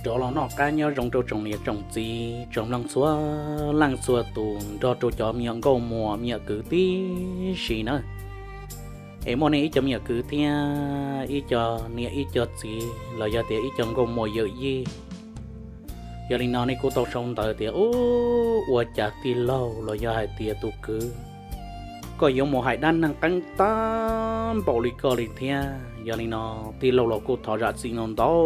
Rov los noj qab nyob zoo rau tsoom niam tsoom txiv tsoom mloog txhua leej txhua tus nrog rau cov me nyuam nkauj muam me nyuam kwv tib si nawb. Es muaj nej ib co me nyuam kwv thiab ib co niam ib co txiv los yog tias ib co nkauj muam yawm yij, yog li no nej kuj tau sau ntawv tias, Ub, ua cas tij laug los yog hais tias tus kwv, koj yuav mus hais dab neeg qeeb tag npaum li koj li thiab? Yog li no tij laug los kuj thov zam txim ntau ntau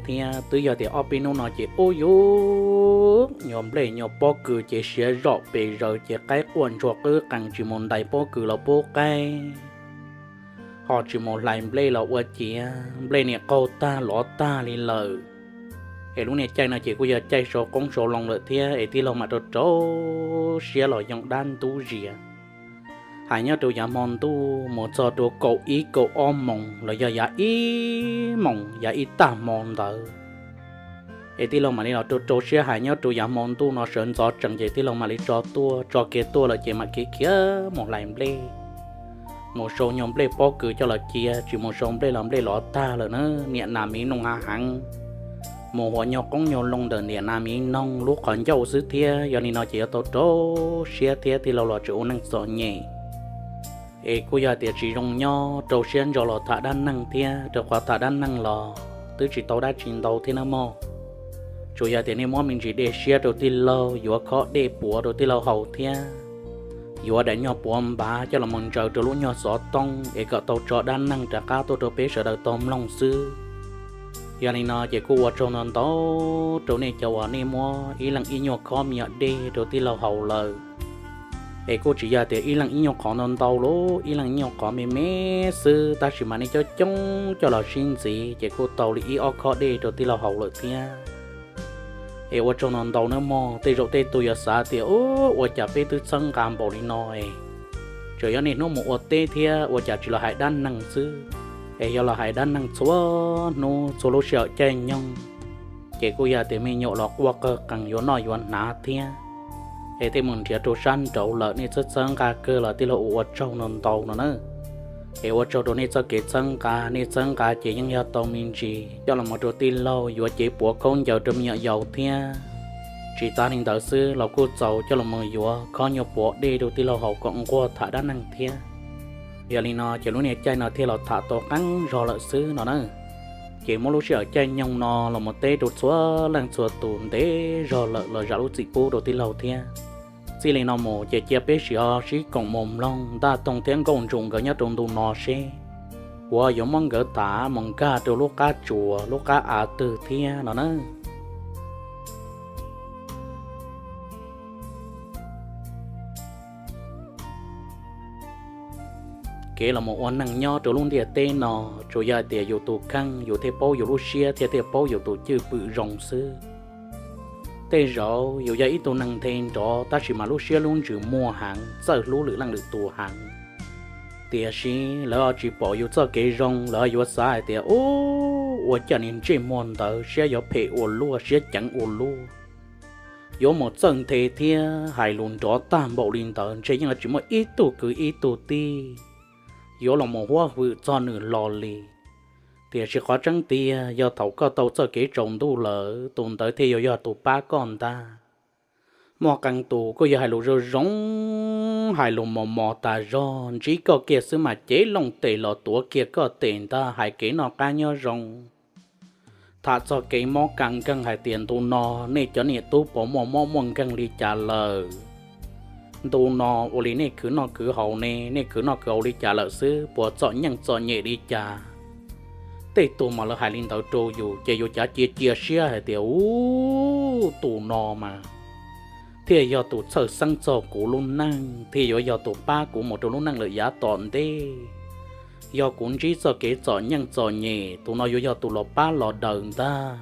thiab. Twb yog tias ob peb hnub no ces ub yuv, nyuag nplej nyuag pob kws ces siav zom pes zaws ces qaib quaj ntsuag qwb qees tsis mus ntais pob kws los pub qaib, ho tsis mus hlais nplej los ua ciav nplej niam qaug tag lov tag li lawm. Es lub niag caij no ces kuj yog caij sau qoob sau loo lawm thiab es tij laug mam rau rau siab los yoo dab ntub zias. Hais nyob rau yav hmo ntuj mus txog rau kaum ib kaum ob moos los yog yav ib moos yav ib tag hmo ntawd, es tij laug mam li los rau rau siab hais nyob rau yav hmo ntuj no sawv ntxov tsees ces tij laug mam li tso tuaj, tso kiag tuaj lawm ces mam kev khiav mus hlais nplej, mus sau nyuag nplej pob kws coj los cia, tsis mus sau nplej los nplej lov tag lawm na. Niam nas miv noog hav heev, mus huas nyuag qoob nyuag loo ntawm niam nas miv noog lub qhov ncauj xwb thiab. Yog li no ces yuav tau rau siab thiab tij laug los tseem ua neej txom nyem, es kuj yog tias tsis zoo nyob rau siab ntso los tham dab neeg thiab, rau qhov tham dab neeg los twb tsis tau dab tsi ntau thiab nawb mog. Tsuas yog tias nej muab me ntsis dej siab rau tij laug, yuav khob dej puav rau tij laug haus thiab, yuav daim nyuag puav npav coj los mus ntsaws rau lub nyuag xov tooj es kom tau tso dab neeg rov qab tuaj rau peb sawv daws tau mloog xwb. Yog li no ces kuj ua tsaug ntau ntau rau nej cov uas nej muab ib leeg ib nyuag khob me nyuam dej rau tij laug haus lawm. Es kuj tsis yog tias ib leeg ib nyuag qhov ntau ntau los ib leeg ib nyuag qhov me me xwb, tab sis mas nej coob coob coj los sib ntxiv ces kuj tau li ib ob khob dej rau tij laug haus lawm thiab. Es ua tsaug ntau ntau nawb mog. Tej zaum tej tug yuav xav tias, Ub, ua cas peb twb txhawb nqa npaum li no es tseem yog niaj hnub mus ua teb thiab ua cas tsis los hais dab neeg xwb, es yog los hais dab neeg txhua hnub txhua lub sij hawm caij nyoog ces kuj yog tias me nyuam los quaj qawg qees yuav noj yuav hnav thiab. Es tej mus nrhiav rau sab nraud lawm, nej txhawb txhawb nqa kawg los tij laug ua ua tsaug ntau ntau no na. Es ua tsaug rau nej txoj kev txhawb nqa, nej txhawb nqa ces yeej yog tau me ntsis coj los mus rau tij laug yuav cev puav khaub ncaws rau me nyuam yaus thiab. Tsis tas li ntawd xwb los kuj txaus coj los mus yuav khob nyuag puav dej rau tij laug haus kom nquag tham dab neeg thiab. Yog li no ces lub niag caij no thiaj los tham tau qeeb zog lawm xwb no na. Ces muab lub sij hawm caij nyoog no los mus teb rau txhua leej txhua tus ntev zog lawm los zam lub txim pub rau tij laug thiab. Txij li no mus ces cia peb sim ho sib koom mus mloog Ntaj Toog thiab Nkauj Ntsuam nkawd nyob rau ntu no seb kuv yuav muab nkawd tham mus nkag rau lub qab tsuas lub qab av twg thiab no na. Kev los mus ua neeg nyob rau lub ntiaj teb no tsuas yog hais tias yus tus kheej yus thiaj paub yus lub siab thiab thiaj paub yus tus cwj pwm zoo xwb. Tej zaum yus yog ib tug neeg nthe nrov tab sis mas lub siab lub ntsws muag heev, txawj hlub lwm leej lwm tus heev, tiam sis lawv ho tsis pom yus txoj kev zoo, lawv yuav xav hais tias, Ub, ua cas niag ntsej muag ntawd siab yuav phem ua luaj, siab ceev ua luaj, yuav mus txawj nthe thiab hais lus nrov tag npaum li ntawd, ntshe yeej tsis muaj ib tug kwv ib tug tij yuav los mus huab hwm txog nws hlo li. Tiam sis qhov tseeb tiag yog thaum koj tau txoj kev tsaus ntuj lawm, tus ntawd thiaj yuav yog tus pab koj ntag. Muaj qee tus kuj yog hais lus zoo zoo, hais lus mos mos tas zog, ntsib koj kiag xwb mas cev loo tes los tuav kiag koj tes ntag, hais kev noj qab nyob zoo. Tham txog kev mob kas nkeeg hais tias ntu no nej cov niam tub puas muaj mob muaj nkeeg li cas lawm, ntu no ua li nej khwv noj khwv haus ne, nej khwv noj khwv haus li cas lawm xwb, puas txom nyem txom nyem li cas. Tej tug mas lawv hais li ntawd rau yus ces yus cav cia cia siab hais tias, Ub, tus no mas thiaj yog tus txhawj xeeb txog kuv lub neej, thiaj yuav yog tus pab kuv mus rau lub neej lawm yav tom ntej. Yog kuv ntsib txoj kev txom nyem txom nyem, tus no yuav yog tus los pab los daws ntag.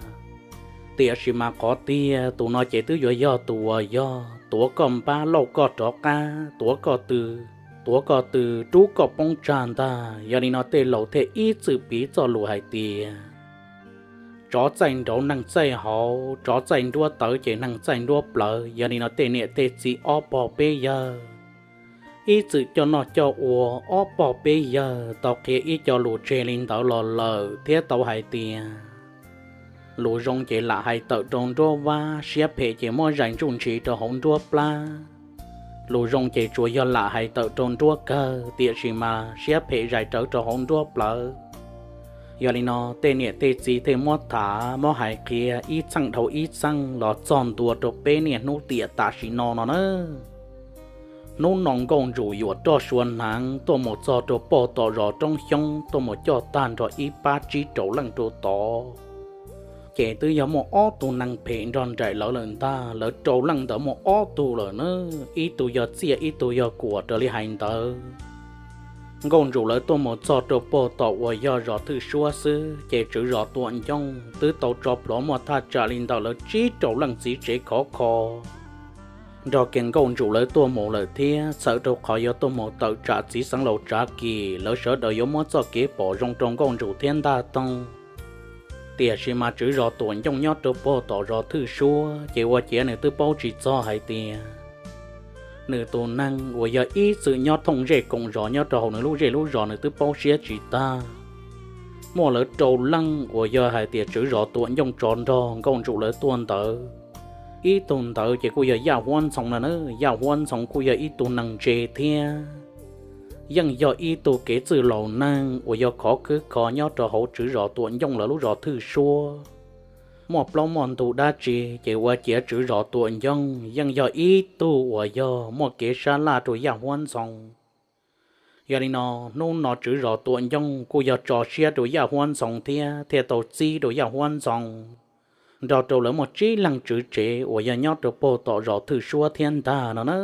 Tiam sis mas qhov tiag tus no ces twb yuav yog tus uas yog tuav koj npab lauj koj rov qab, tuav koj tw, tuav koj tw rub koj poob tsag ntag. Yog li no tej laus thiaj ib txwm piv txoj lus hais tias, Tsov txaij nraud neeg txaij hauv, tsov txaij nruab tawv ces neeg txaij nruab plawv. Yog li no tej niam tej txiv ob pog peb yawg ib txwm coj noj coj ua, ob pog peb yawg tau qhia ib co lus tseg li ntawd los lawm thiab tau hais tias, Lus zoo ces lam hais tawm rau nruab vab, siab phem ces muab zais ntsuj ntshis rau hauv nruab plab. Lus zoo ces tsuas yog lam hais tawm rau nruab kawg, tiam sis mas siab phem zais rawv rau hauv nruab plawv. Yog li no tej niam tej txiv thiaj muab tham muab hais qhia ib txheej dhau ib txheej los txog ntua rau peb niaj hnub tiam tam sim no no na. Hnub no Nkauj Ntsum yuam roj sua hneev tuaj mus txog rau pog tom zos Roob Xyoob, tuaj mus coj tag nrho ib pab tsib rau leej rau tod. Ces twb yog muaj ob tug neeg phem nrog nraim lawv lawm ntag, lawv rau leej ntawd muaj ob tug lawm na, ib tug yog Txiaj ib tug yog Kuam raws li hais ntawd. Nkauj Ntsum lawv tuaj mus txog rau pog tom uas yog zos Thwj Suab xwb, ces tswv zos Tuam Ncooj twb tau tso plhuav muaj thaj tsam li ntawm lawv tsib rau leej txiv tsev khov kho nrog kiag Nkauj Ntsum lawv tuaj mus lawm thiab. Txhawm rau qhov yuav tuaj mus tawm tsam txiv xeev laus Tsav Kis, lawv sawv daws yuav muab txoj kev pom zoo rau Nkauj Ntsum thiab Ntaj Toog. Tiam sis mas tswv zos Tuam Ncooj nyob rau pog tom zos Thwj Suab, ces ua ciav nws twb paub tsis txog hais tias nws tus neeg uas yog ib txwm nyob thooj zej koom zos nyob rau hauv nws lub zej lub zos nws twb paub siab tsis tag. Muaj lawv rau leej uas yog hais tias tswv zos Tuam Ncooj tso nrog Nkauj Ntsum lawv tuaj ntawd. Ib tug ntawd ces kuj yog Yaj Huab Ntxhoo na na. Yaj Huab Ntxhoo kuj yog ib tug neeg ntse thiab yeej yog ib tug kev txwj laus neeg uas yog khov khwb kho nyob rau hauv tswv zos Tuam Ncooj lawv lub zos Thwj Suab. Muaj plaub muaj ntug dab tsi ces ua ciav tswv zos Tuam Ncooj yeej yog ib tug uas yog muaj kev sab laj rau Yaj Huab Ntxhoo. Yog li no, hnub no tswv zos Tuam Ncooj kuj yog tso siab rau Yaj Huab Ntxhoo thiab thiaj tau txib rau Yaj Huab Ntxhoo nrog rau lawv muaj tsib leeg tswv tsev uas yog nyob rau pog tom zos Thwj Suab thiab ntag no na.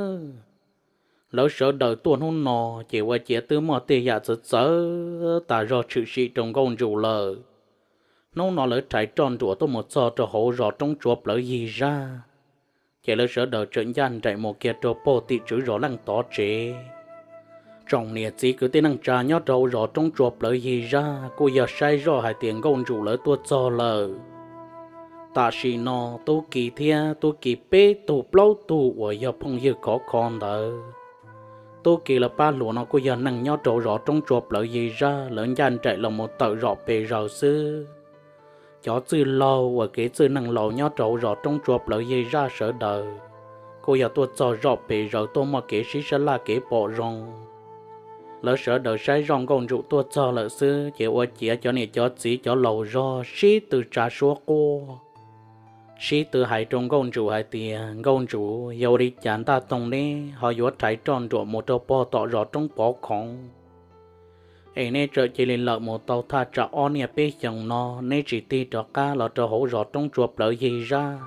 Lawv sawv daws tuaj hnub no ces ua ciav twb muaj tej yam txawv txawv tas zog tshwm sim rau Nkauj Ntsum lawm. Hnub no lawv rhais roj nruam tuaj mus txog rau hauv zos Roob Tsua Plawv Yig Zaj, ces lawv sawv daws tseem ncaj nraim mus kiag rau pog tim tswv zos leej tov tsev. Tsoom niam txiv kwv tij neej tsa nyob rau hauv zos Roob Tsua Plawv Yig Zaj kuj yog saib zoj hais tias Nkauj Ntsum lawv tuaj txog lawm. Tam sim no Tub Ki thiab Tub Ki peb tug plaub tug uas yog phooj ywg khov kho ntawd. Tub Ki lawv pab hluas no kuj yog neeg nyob rau hauv zos Roob Tsua Plawv Yig Zaj, lawv ncaj nraim los mus tawm zom pes zaws xwb. Cov txwj laug uas kev txwj neeg laus nyob rau hauv zos Roob Tsua Plawv Yig Zaj sawv daws kuj yog tuaj txog zom pes zaws tuaj muaj kev sib sab laj kev pom zoo. Lawv sawv daws saib zoj Nkauj Ntsum tuaj txog lawm xwb ces ua ciav cov niam cov txiv cov laus zog sib tw tsa suab quaj, sib tw hais rau Nkauj Ntsum hais tias, Nkauj Ntsum, yog ua li cas Ntaj Toog neb ho yuav rhais roj nruam mus rau pog tom zos Roob Pov Khoov es neb txawm cia li lawm mus tau thaj tsam ob niaj peb xyoos no neb tsis tig rov qab los rau hauv zos Roob Tsua Plawv Yig Zaj?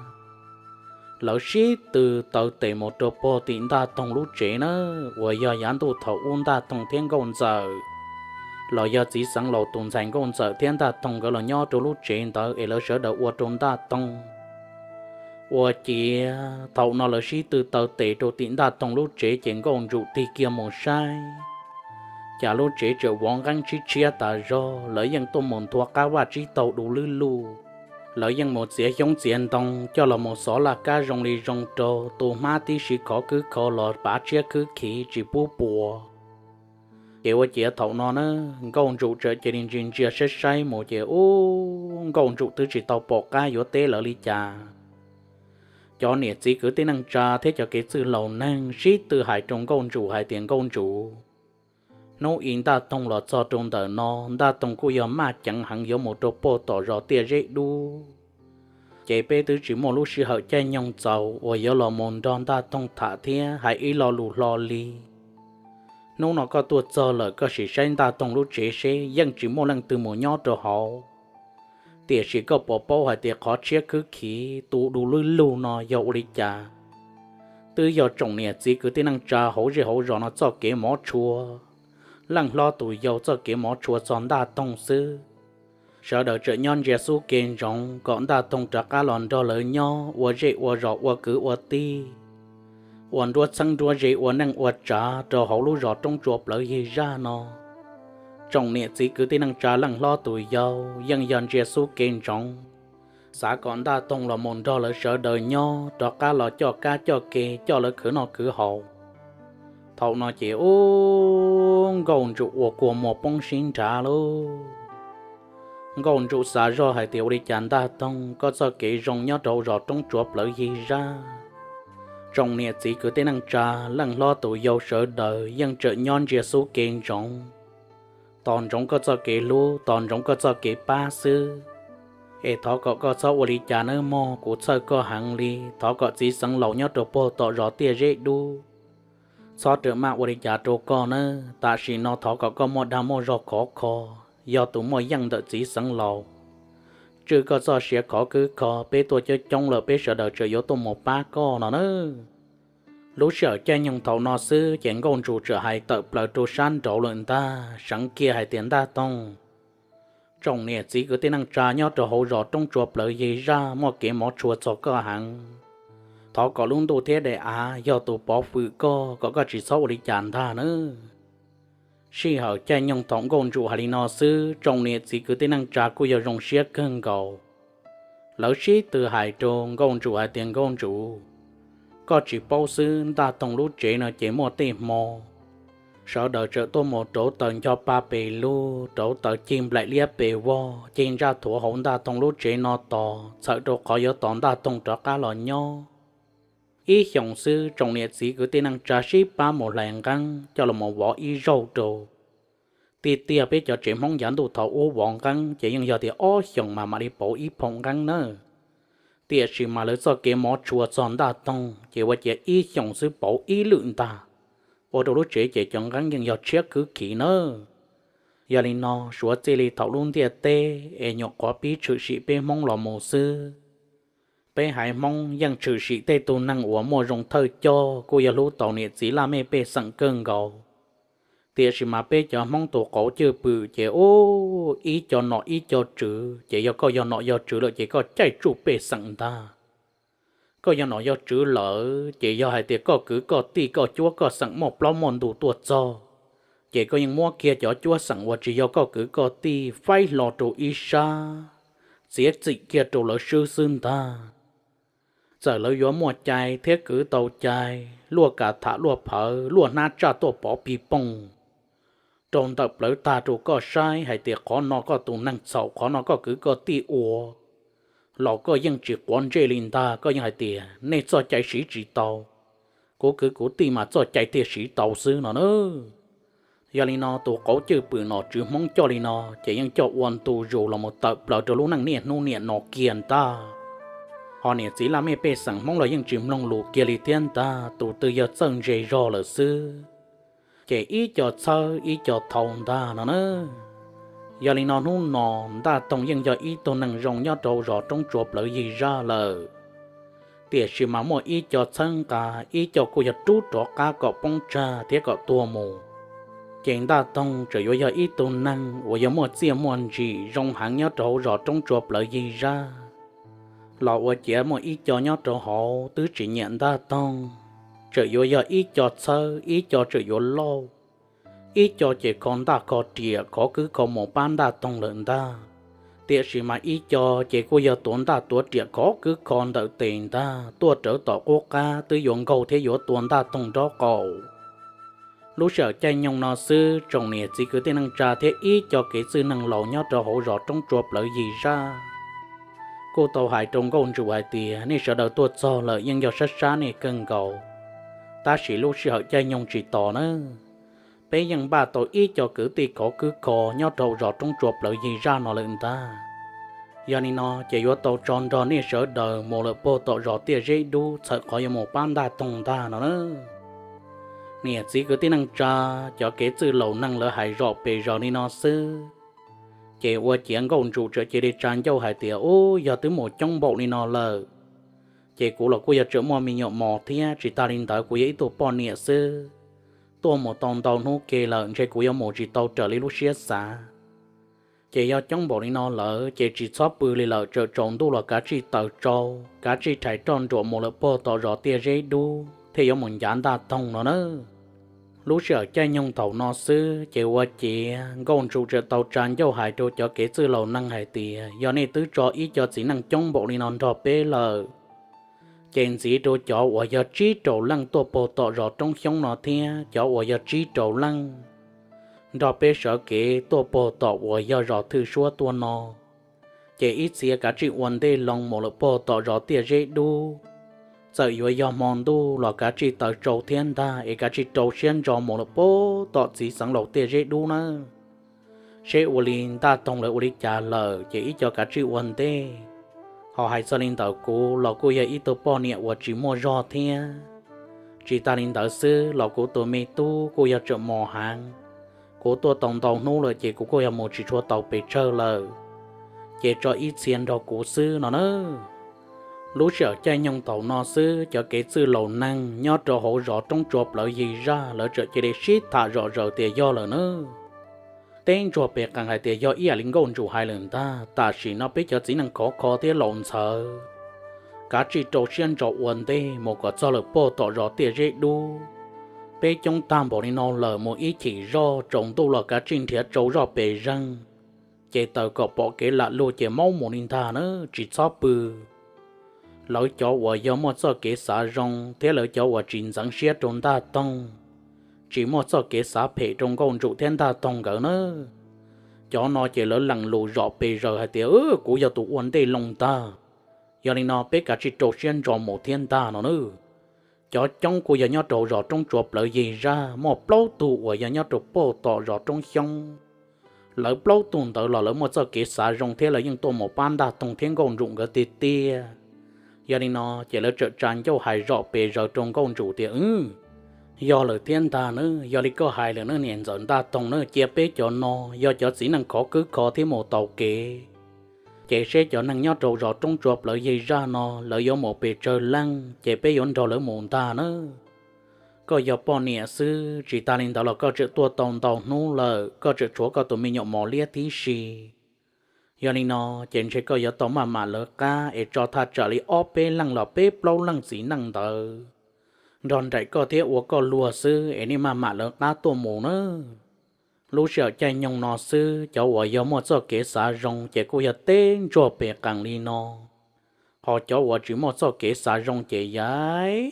Lawv sib tw taw tes mus rau pog tim Ntaj Toog lub tsev na, uas yog yav ntuj thaum ub Ntaj Toog thiab Nkauj Ntxawm, los yog txiv xeev laus tus ntxhais Nkauj Ntxawm thiab Ntaj Toog nkawd los nyob rau lub tsev ntawd es lawv sawv daws ua rau Ntaj Toog. Ua ciav thaum no lawv sib tw taw tes rau tim Ntaj Toog lub tsev ces Nkauj Ntsum tig kiag mus saib, cas lub tsev tseem vov nqeeb tshiab tshiab tas zog, lawv yeej tuaj mus nthua qab vaj tsib taug du lwb luj. Lawv yeej mus txiav xyoob txiav ntoo coj los mus xov laj kab zoo li zoo rau, tu hmab tib si khov khwb kho los pav tshiab khwb khiv tsis pub puas. Ces ua ciav thaum no na, Nkauj Ntsum txawm cia li ntsia ntsia saib saib mus ces ub, Nkauj Ntsum twb tsis tau pom qab yuav teb lawv li cas. Cov niam txiv kwv tij neej tsa thiab cov kev txwj laus neeg sib tw hais rau Nkauj Ntsum hais tias, Nkauj Ntsum, hnub i Ntaj Toog los txog rau ntawm no, Ntaj Toog kuj yog maj ceev heev yuav mus rau pog tom zos Tiaj Zeb Dub. Ces peb twb tsis muaj lub sij hawm caij nyoog txaus uas yuav los mus nrog Ntaj Toog tham thiab hais ib lo lus hlo li. Hnub no koj tuaj txog lawm koj sim saib Ntaj Toog lub tsev seb yeej tsis muaj leej twg mus nyob rau hauv. Tiam sis koj puas paub hais tias qhov tshiab khwb khiv tu du lwb lug no yog ua li cas? Twb yog tsoom niam txiv kwv tij neej tsa hauv zej hauv zos no txoj kev mov tshua, leej hlob tus yau txoj kev mov tshua txog Ntaj Toog xwb. Sawv daws tseem nyob ntsia xub ke ntsoov kom Ntaj Toog rov qab los nrog lawv nyob ua zej ua zos ua kwv ua tij, ua nruab txheeb nruab ze ua neej ua tsav rau hauv lub zos Roob Tsua Plawv Yig Zaj no. Tsoom niam txiv kwv tij neej tsa leej hlob tus yau yeej yog ntsia xub ke ntsoov, xav kom Ntaj Toog los mus nrog lawv sawv daws nyob rov qab los coj kab coj ke coj lawv khwv noj khwv haus. Thaum no ces ub, Nkauj Ntsum ua kua muag poob sib nrhav lauj. Nkauj Ntsum xav zoj hais tias ua li cas Ntaj Toog koj txoj kev zoo nyob rau hauv zos roob tsuav plawv yig zaj, tsoom niam txiv kwv tij neej tsa, leej hlob tus yau sawv daws yeej tseem nyob ntsia xub kev ntsoov, tos ntsoov koj txoj kev hlub, tos ntsoov koj txoj kev pab xwb. Es thov kom koj txhob ua li cas nawb mog, kuv txhawj koj heev li. Thov kom txiv xeev laus nyob rau puag tom zos Tiaj Zeb Dub txhob rawm maj ua li cas rau koj nawb. Tam sim no thov kom koj muaj dag muaj zog khov kho, yog tus muaj yeej ntawm txiv xeev laus. Tswj koj txoj sia khov kwb kho, peb tuaj coob coob lawm, peb sawv daws tseem yuav tuaj mus pab koj no nawb. Lub sij hawm caij nyoog thaum no xwb ces Nkauj Ntsum txawm hais tawm plaws rau sab nraud lawm ntag, seev kiag hais tias Ntaj Toog, tsoom niam txiv kwv tij neej tsa nyob rau hauv zos roob tsuav plawv yig zaj muaj kev mov tshua txog koj heev. Thov kom lub ntuj thiab daim av yog tus pov hwm koj kom koj tsis txhob ua li cas ntag nawb. Sij hawm caij nyoog thaum Nkauj Ntsum hais li no xwb, tsoom niam txiv kwv tij neej tsa kuj yog zoo siab kawg nkaus. Lawv sib tw hais rau Nkauj Ntsum hais tias Nkauj Ntsum, koj tsis paub xwb, Ntaj Toog lub tsev no ces muaj tej hmo sawv daws tseem tuaj mus rauv taws ncho pa pes lug, rauv taws cig nplaim liab pes vog, cig ntsaj thuav hauv Ntaj Toog lub tsev no tos, txhawm rau qhov yuav tos Ntaj Toog rov qab los nyob. Ib xyoos xwb tsoom niam txiv kwv tij neej tsa sib pab mus hlais nqeeb coj los mus vov ib zaug rau. Tiag tiag peb cov tsev Hmoob yav ntuj thaum ub vov nqeeb ces yeej yog tias ob xyoos mas mam li pauv ib phaum nqeeb nawb. Tiam sis mas lawv txoj kev mov tshua txog Ntaj Toog ces ua ciav ib xyoos xwb pauv ib lwm ntag, ua rau lub tsev ces cov nqeeb yeej yog tshiab khwb khiv nawb. Yog li no suav txij li thaum lub ntiaj teb es nyuam qhuav pib tshwm sim peb Hmoob los mus xwb, peb haiv Hmoob yeej tshwm sim tej tug neeg uas muaj zoo thawj coj kuj yog hlub tau niam txiv laj mej pej xeem kawg nkaus. Tiam sis mas peb cov Hmoob tus qauv cwj pwm ces ub, ib co nom ib co tswv, ces yog koj yog nom yog tswv lawm ces koj caij tsuj pej xeem ntag. Koj yog nom yog tswv lawm ces yog hais tias koj kwv koj tij koj cuab koj xeem muaj plaub muaj ntug tuaj txog, ces koj yeej muab kiag cov cuab xeem uas tsis yog koj kwv koj tij faib hlo rau ib sab, txiav txim kiag rau lawv swb xwb ntag. Txawm lawv yuav muaj cai thiab kwv tau cai, luaj kas tham luaj phawv, luaj hnab tsaj tuaj pov pig pooj rau ntawm plawv tag rau koj saib hais tias qhov no koj tus neeg txhaum, qhov no koj kwv koj tij ua, los koj yeej tsis quav ntsej li ntag, koj yeej hais tias nej txoj cai siv tsis tau, kuv kwv kuv tij mas txoj cai thiaj siv tau xwb no na. Yog li no tus qauv cwj pwm nom tswv Hmoob coj li no ces yeej coj ua ntu zus los mus tawm plaws rau lub neej niaj hnub niam no kiag ntag. Ho niam txiv laj mej pej xeem Hmoob los yeej tsis mloog lus kiag li thiab ntag, tus twg yog txawj ntse zog lawm xwb, ces ib co txhawb ib co thau ntag no na. Yog li no hnub no Ntaj Toog yeej yog ib tug neeg zoo nyob rau zos roob tsua plawv yig zaj lawm, tiam sis mas muaj ib co txhawb nqa, ib co kuj yog rub rov qab kom poob tsag thiab kom tuag mus. Ces Ntaj Toog tseem yuav yog ib tug neeg uas yog muaj txiaj muaj ntsim zoo heev nyob rau hauv zos roob tsua plawv yig zaj, los ua ciav muaj ib co nyob rau hauv twb tsis nyiam Ntaj Toog, tseem yuav yog ib co txhawb, ib co tseem yuav lauj, ib co ces kho ntaj kho riam khov kwb kho mus pab Ntaj Toog lawm ntag. Tiam sis mas ib co ces kuj yog tuav ntaj tuav riam khov kwb kho ntawm tes ntag, tuaj rawv tom qub qab twb yuav nkaug thiab yuav tua Ntaj Toog nraub qaum. Lub sij hawm caij nyoog no xwb, tsoom niam txiv kwv tij neej tsa thiab ib co kev txwj neeg laus nyob rau hauv zos roob tsua plawv yig zaj kuj tau hais rau Nkauj Ntsum hais tias, nej sawv daws tuaj txog lawm yeej yog sab sab nej kawg nkaus, tab sis lub sij hawm caij nyoog tsis tos na, peb yeej npaj tau ib co kwv tij khov kwb kho nyob rau hauv zos roob tsua plawv yig zaj no lawm ntag. Yog li no ces yuav tau tso nrog nej sawv daws mus lawm puag tom zos Tiaj Zeb Dub txhawm qhov yuav mus pab Ntaj Toog ntag no na. Niam txiv kwv tij neej tsa, cov kev txwj laus neeg lawv hais zom pes zaws li no xwb, ces ua ciav Nkauj Ntsum txawm cia li tsa ncauj hais tias, ub, yog twb mus coob npaum li no lawm, ces kuv los kuj yog tseem muaj me nyuam mos thiab, tsis tas li ntawd kuv yog ib tug poj niam xwb, tuaj mus tau ntau hnub ke lawm, ntshe kuv yuav mus tsis tau raws li lub siab xav. Ces yog coob npaum li no lawm ces tsis txhob pw li lawm, tsaus ntuj los kav tsij taws tsau, kav tsij rhais roj nruam mus lawm puag tom zos Tiaj Zeb Dub thiaj yuav mus ncav Ntaj Toog no na. Lub sij hawm caij nyoog thaum no xwb ces ua ciav Nkauj Ntsum txawm tau tsa ncauj hais rau cov kev txwj laus neeg hais tias, yog nej twb tso ib co txiv neej coob npaum li no nrog peb lawm, ces ntxiv rau cov uas yog tsib rau leej tuaj puag tom zos Roob Xyoob no thiab cov uas yog tsib rau leej nrog peb sawv kev tuaj puag tom uas yog zos Thwj Suab tuaj no, Ces ib txhia kav tsij ua ntej loo mus lawm pog tom zos tiaj zeb dub. Txawm yuav yog hmo ntuj los kav tsij taws tsau thiab ntag es kav tsij rau siab ntso mus lawm pog tom txiv xeev laus tiaj zeb dub nawb. Seb ua li ntaj toog lawv ua li cas lawm ces ib co kav tsij ua ntej. Ho hais txog li ntawm kuv los kuj yog ib tug poj niam uas tsis muaj zog thiab. Tsis tas li ntawd xwb los kuv tus me tub kuj yog tseem mos heev. Kuv tuaj tau ntau hnub lawm ces kuv kuj yog mus tsis tshua tau pes tsawg lawm. Ces tso ib txhia nrog kuv xwb no na. Lub sij hawm caij nyoog thaum no xwb cov kev txwj laus neeg nyob rau hauv zos roob tsua plawv yig zaj lawv txawm cia li sib tham zom zaws tias yog lawm na. Teb ntsuag pes qees hais tias yog ib yam li nkauj ntsum hais lawm ntag, tam sim no peb cov txiv neej khov kho thiab laus ntxhawv, kav tsij rau siab ntso ua ntej mus kom txog lawm pog tom zos tiaj zeb dub. Peb coob tag npaum li no lawm mus ib chim zoj tsaus ntuj los kav tsij nrhiav tsau zoj pes zeeg, ces taws kom pom kev lam lug ces maub mus li ntag na, tsis txhob pw. Lawv cov uas yog muaj txoj kev xav zoo thiab lawv cov uas tsis ntxeev siab rau ntaj toog, tsis muaj txoj kev xav phem rau nkauj ntsum thiab ntaj toog nkawd na, cov no ces lawv lees lus zom pes zaws hais tias kuv yog tus ua ntej loo ntag. Yog li no peb kav tsij rau siab ntso mus thiab ntag no na. Cov coob kuj yog nyob rau zos roob tsua plawv yig zaj, muaj plaub tug uas yog nyob rau pog tom zos roob xyoob. Lawv plaub tug ntawd los lawv muaj txoj kev xav zoo thiab lawv yeej tuaj mus pab ntaj toog thiab nkauj ntsum nkawd tiag tiag. Yog li no ces lawv txawm tsa ncauj hais zom pes zaws rau nkauj ntsum tias, Wb, yog lawm thiab ntag na, yog li koj hais lawm na niam ntxawm ntaj toog na, cia peb cov no yog cov txiv neej khov kwb kho thiab mus taus kev, ces seb cov neeg nyob rau zos roob tsua plawv yig zaj no lawv yuav mus pes tsawg leej ces peb yuav nrog lawv mus ntag na. Koj yog poj niam xwb, tsis tas li ntawd los koj tseem tuaj tau ntau hnub lawm, koj tseem tshuav koj tus me nyuam mos liab tib si. Yog li no ces ntshe koj yuav tau maj mam lawv qab es tso thaj tsam li ob peb leej los peb plaub leej txiv neej ntawd nrog nraim koj thiab ua koj luag xwb es nej maj mam lawv qab tuaj mus na. Lub sij hawm caij nyoog no xwb cov uas yog muaj txoj kev xav zoo ces kuj yog teb ntsuag pes qees li no, ho cov uas tsis muaj txoj kev xav zoo ces yaiv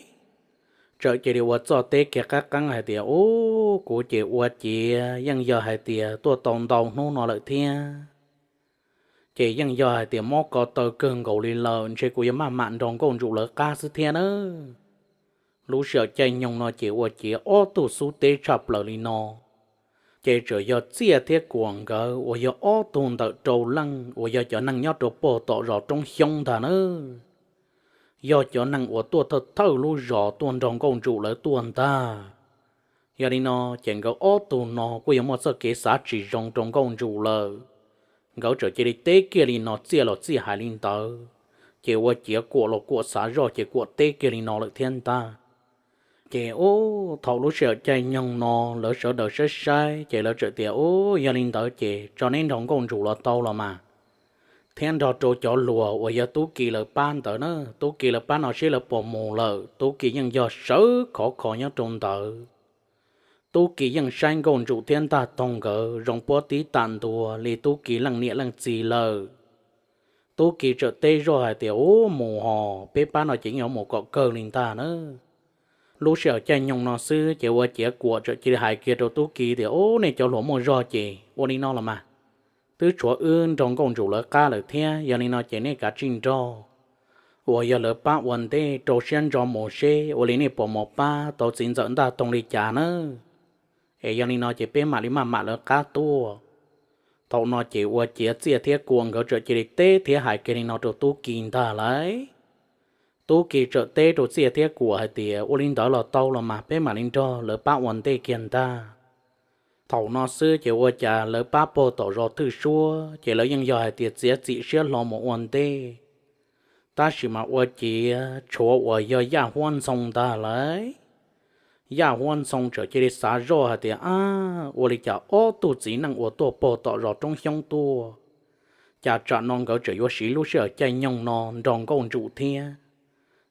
txawm cia li ua txoj teb kiag qab qeeb hais tias, Ub, kuv ces ua ciav yeej yog hais tias tuaj tau ntau hnub no lawm thiab, ces yeej yog hais tias mob ko taw kawg nkaus li lawm, ntshe kuv yuav maj mam nrog nkauj ntsum lawv qab xwb thiab na. Lub sij hawm caij nyoog no ces ua ciav ob tug xub teb tshaj plaws li no, ces txawm yog Txiaj thiab Kuam nkawd uas yog ob tug ntawm rau leej uas yog cov neeg nyob rau pog tom zos roob xyoob ntag na. Yog cov neeg uas tuaj thawj thawj lub zos tuaj nrog nkauj ntsum lawv tuaj ntag. Yog li no ces nkawd ob tug no kuj yog muaj txoj kev xav tsis zoo rau nkauj ntsum lawm. Nkawd txawm cia li teb kiag li no, Txiaj los Txiaj hais li ntawd, ces ua ciav Kuam los Kuam xav zoj ces Kuam teb kiag li no lawm thiab ntag. Ces ub, thaum lub sij hawm caij nyoog no lawv sawv daws saib saib ces lawv txawm tias, Ub, yog li ntawd ces tso neb nrog nkauj ntsum los tau los mas, thiab nrog rau cov hluas uas yog tub ki lawv pab ntawd na. Tub ki lawv pab no seb lawv puas mus lawm, tub ki yeej yog sawv khov kho nyob rau ntawd. Tub ki yeej saib nkauj ntsum thiab ntaj toog nkawd zoo puab tib tam ntua li tub ki leej niam leej txiv lawm. Tub ki txawm teb zoj hais tias, Ub, mus hos, peb pab no ces yeej yuav mus kom kawg li ntag na. Lub sij hawm caij nyoog no xwb ces ua ciav Kuam txawm cia li hais kiag rau tub ki tias, Ub, nej cov hluas muaj zog ces ua li no los mas, twb tshuav wb nrog nkauj ntsum lawv qab lawm thiab, yog li no ces nej kav tsij nrog uas yog lawv pab ua ntej rau siab ntso mus seb ua li nej puas mus pab tau txiv ntxawm ntaj toog li cas na. Es yog li no ces peb mam li maj mam lawv qab tuaj. Thaum no ces ua ciav Txiaj thiab Kuam nkawd txawm cia li teb thiab hais kiag li no rau tub ki ntag lauj. Tub ki txawm teb rau Txiaj thiab Kuam hais tias, Ua li ntawd los tau los mas, peb mam li nrog lawv pab ua ntej kiag ntag. Thaum no xwb ces ua cas lawv pab puag tom zos thwj suab ces lawv yeej yog hais tias txiav txim siab hlo mus ua ntej. Tab sis mas ua ciav tshuav uas yog Yaj Huab Ntxhoo ntag lauj. Yaj Huab Ntxhoo txawm cia li xav zoj hais tias, Ab, ua li cas ob tug txiv neej uas tuaj puag tom zos roob xyoob tuaj, cas tsam no nkawd txawm yuav siv lub sij hawm caij nyoog no nrog nkauj ntsum thiab?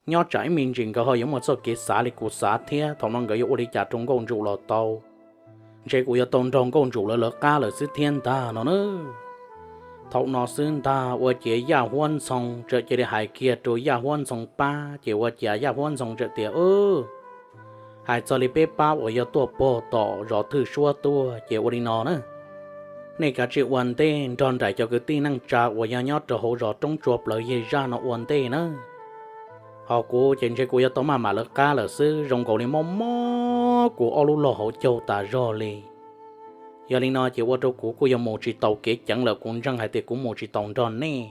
Nyob tsam ib me ntsis nkawd ho yuav muaj txoj kev xav li kuv xav thiab, thaum no nkawd yuav ua li cas rau nkauj ntsum los tau. Ntshe kuv yuav tau nrog nkauj ntsum lawv lawv qab lawm xwb thiab ntag no na. Thaum no xwb ntag ua ciav Yaj Huab Ntxhoo txawm cia li hais kiag rau Yaj Huab Ntxhoo pab ces ua ciav Yaj Huab Ntxhoo txawm tias, Hais txog li peb pab uas yog tuaj puag tom zos thwj suab tuaj ces ua li no na, Nej kav tsij ua ntej nrog nraim cov kwv tij neej tsa uas yog nyob rau hauv zos roob tsua plawv yig zaj no ua ntej nawb. Ho kuv ces ntshe kuv yuav tau maj mam lawv qab lawm xwb, zoo nkaus li mob mob kuv ob lub log hauv caug tas zog li. Yog li no ces ua rau kuv kuj yuav mus tsis taus kev ceev lawm, kuv ntseeg hais tias kuv mus tsis taus nrog nej.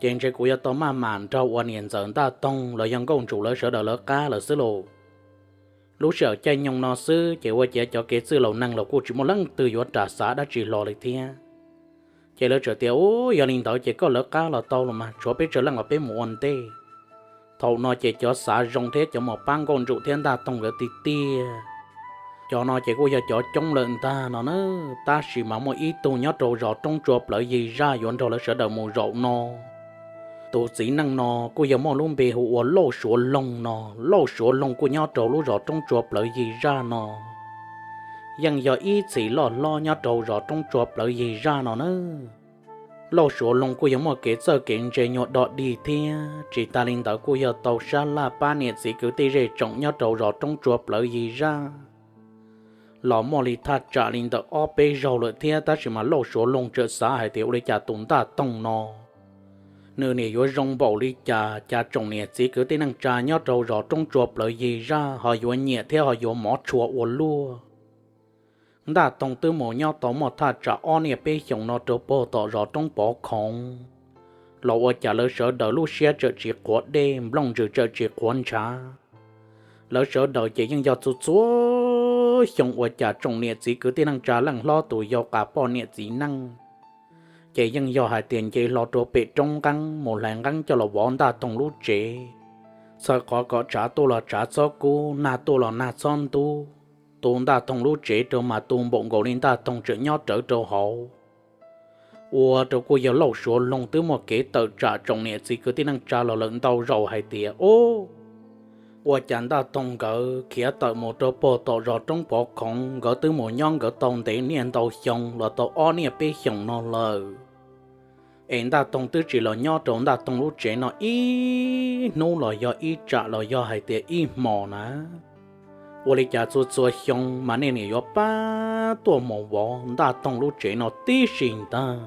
Ces ntshe kuv yuav tau maj mam nrog ua niam ntxawm Ntaj Toog los yog Nkauj Ntsum lawv sawv daws lawv qab lawm xwb lauj. Lub sij hawm caij nyoog no xwb ces ua ciav cov kev txwj laus neeg los kuj tsis muaj leej twg yuav ras xav dab tsi hlo li thiab. Ces lawv txawm tias, Ub, yog li ntawd ces koj lawv qab los tau los mas, tshuav peb tsawg leej los peb mus ua ntej. Thaum no ces cov xav zoo thiab cov mus pab Nkauj Ntsum thiab Ntaj Toog nkawd tiag tiag. Cov no ces kuj yog cov coob lawm ntag no na, tab sis mas muaj ib tug nyob rau zos roob tsua plawv yig zaj yuav nrog lawv sawv daws mus zaum no. Tus txiv neej no kuj yog muaj lub npe hu ua Lauj Suav Loog no. Lauj Suav Loog kuj nyob rau lub zos roob tsua plawv yig zaj no, yeej yog ib txhis loj hlob nyob rau zos roob tsua plawv yig zaj no na. Lauj Suav Loog kuj yog muaj kev txawj kev ntse nyuag dog dig thiab, tsis tas li ntawd kuj yog tau sab laj pab niam txiv kwv tij zej tsoom nyob rau zos roob tsua plawv yig zaj los muaj li thaj tsam li ntawm ob peb zaug lawm thiab, tab sis mas Lauj Suav Loog tseem xav hais tias ua li cas tus Ntaj Toog no nws niam yuav zoo npaum li cas, cas tsoom niam txiv kwv tij neej tsa nyob rau zos roob tsua plawv yig zaj ho yuav nyiam thiab ho yuav mov tshua ua luaj. Ntaj Toog twb mus nyob tau muaj thaj tsam ob niaj peb xyoos no rau puag tom zos roob pov khoov, los ua cas lawv sawv daws lub siab tseem tsis qhuav dej, nplooj ntsws tseem tsis qhuav ntshav. Lawv sawv daws ces yeej yog txhua txhua xyoo ua cas tsoom niam txiv kwv tij neej tsa leej hlob tus yau, qas poj niam txiv neej, ces yeej yog hais tias nce hlo rau pem roob nqeeb mus hlais nqeeb coj los vov Ntaj Toog lub tsev. Txhawm qhov kom tshav tuaj los tshav txhob kub, nag tuaj los nag txhob ntub. Tu Ntaj Toog lub tsev rau mas tu npaum nkaus li Ntaj Toog tseem nyob rawv rau hauv. Ua rau kuj yog Lauj Suav Loog twb muaj kev tawm tsam tsoom niam txiv kwv tij neej tsa los lawm ntau zaus hais tias, Ub, ua cas Ntaj Toog nkawd khiav tawm mus rau puag tom zos roob pov khoov, nkawd twb mus nyob nkawd tau ntev niaj ntau xyoo los tau ob niaj peb xyoos no lawm, es Ntaj Toog twb tsis los nyob rau Ntaj Toog lub tsev no ib hnub los yog ib tsam los yog hais tias ib hmos na. Ua li cas txhua txhua xyoo mas nej niam yuav pab tuaj mus vov Ntaj Toog lub tsev no tib si ntag.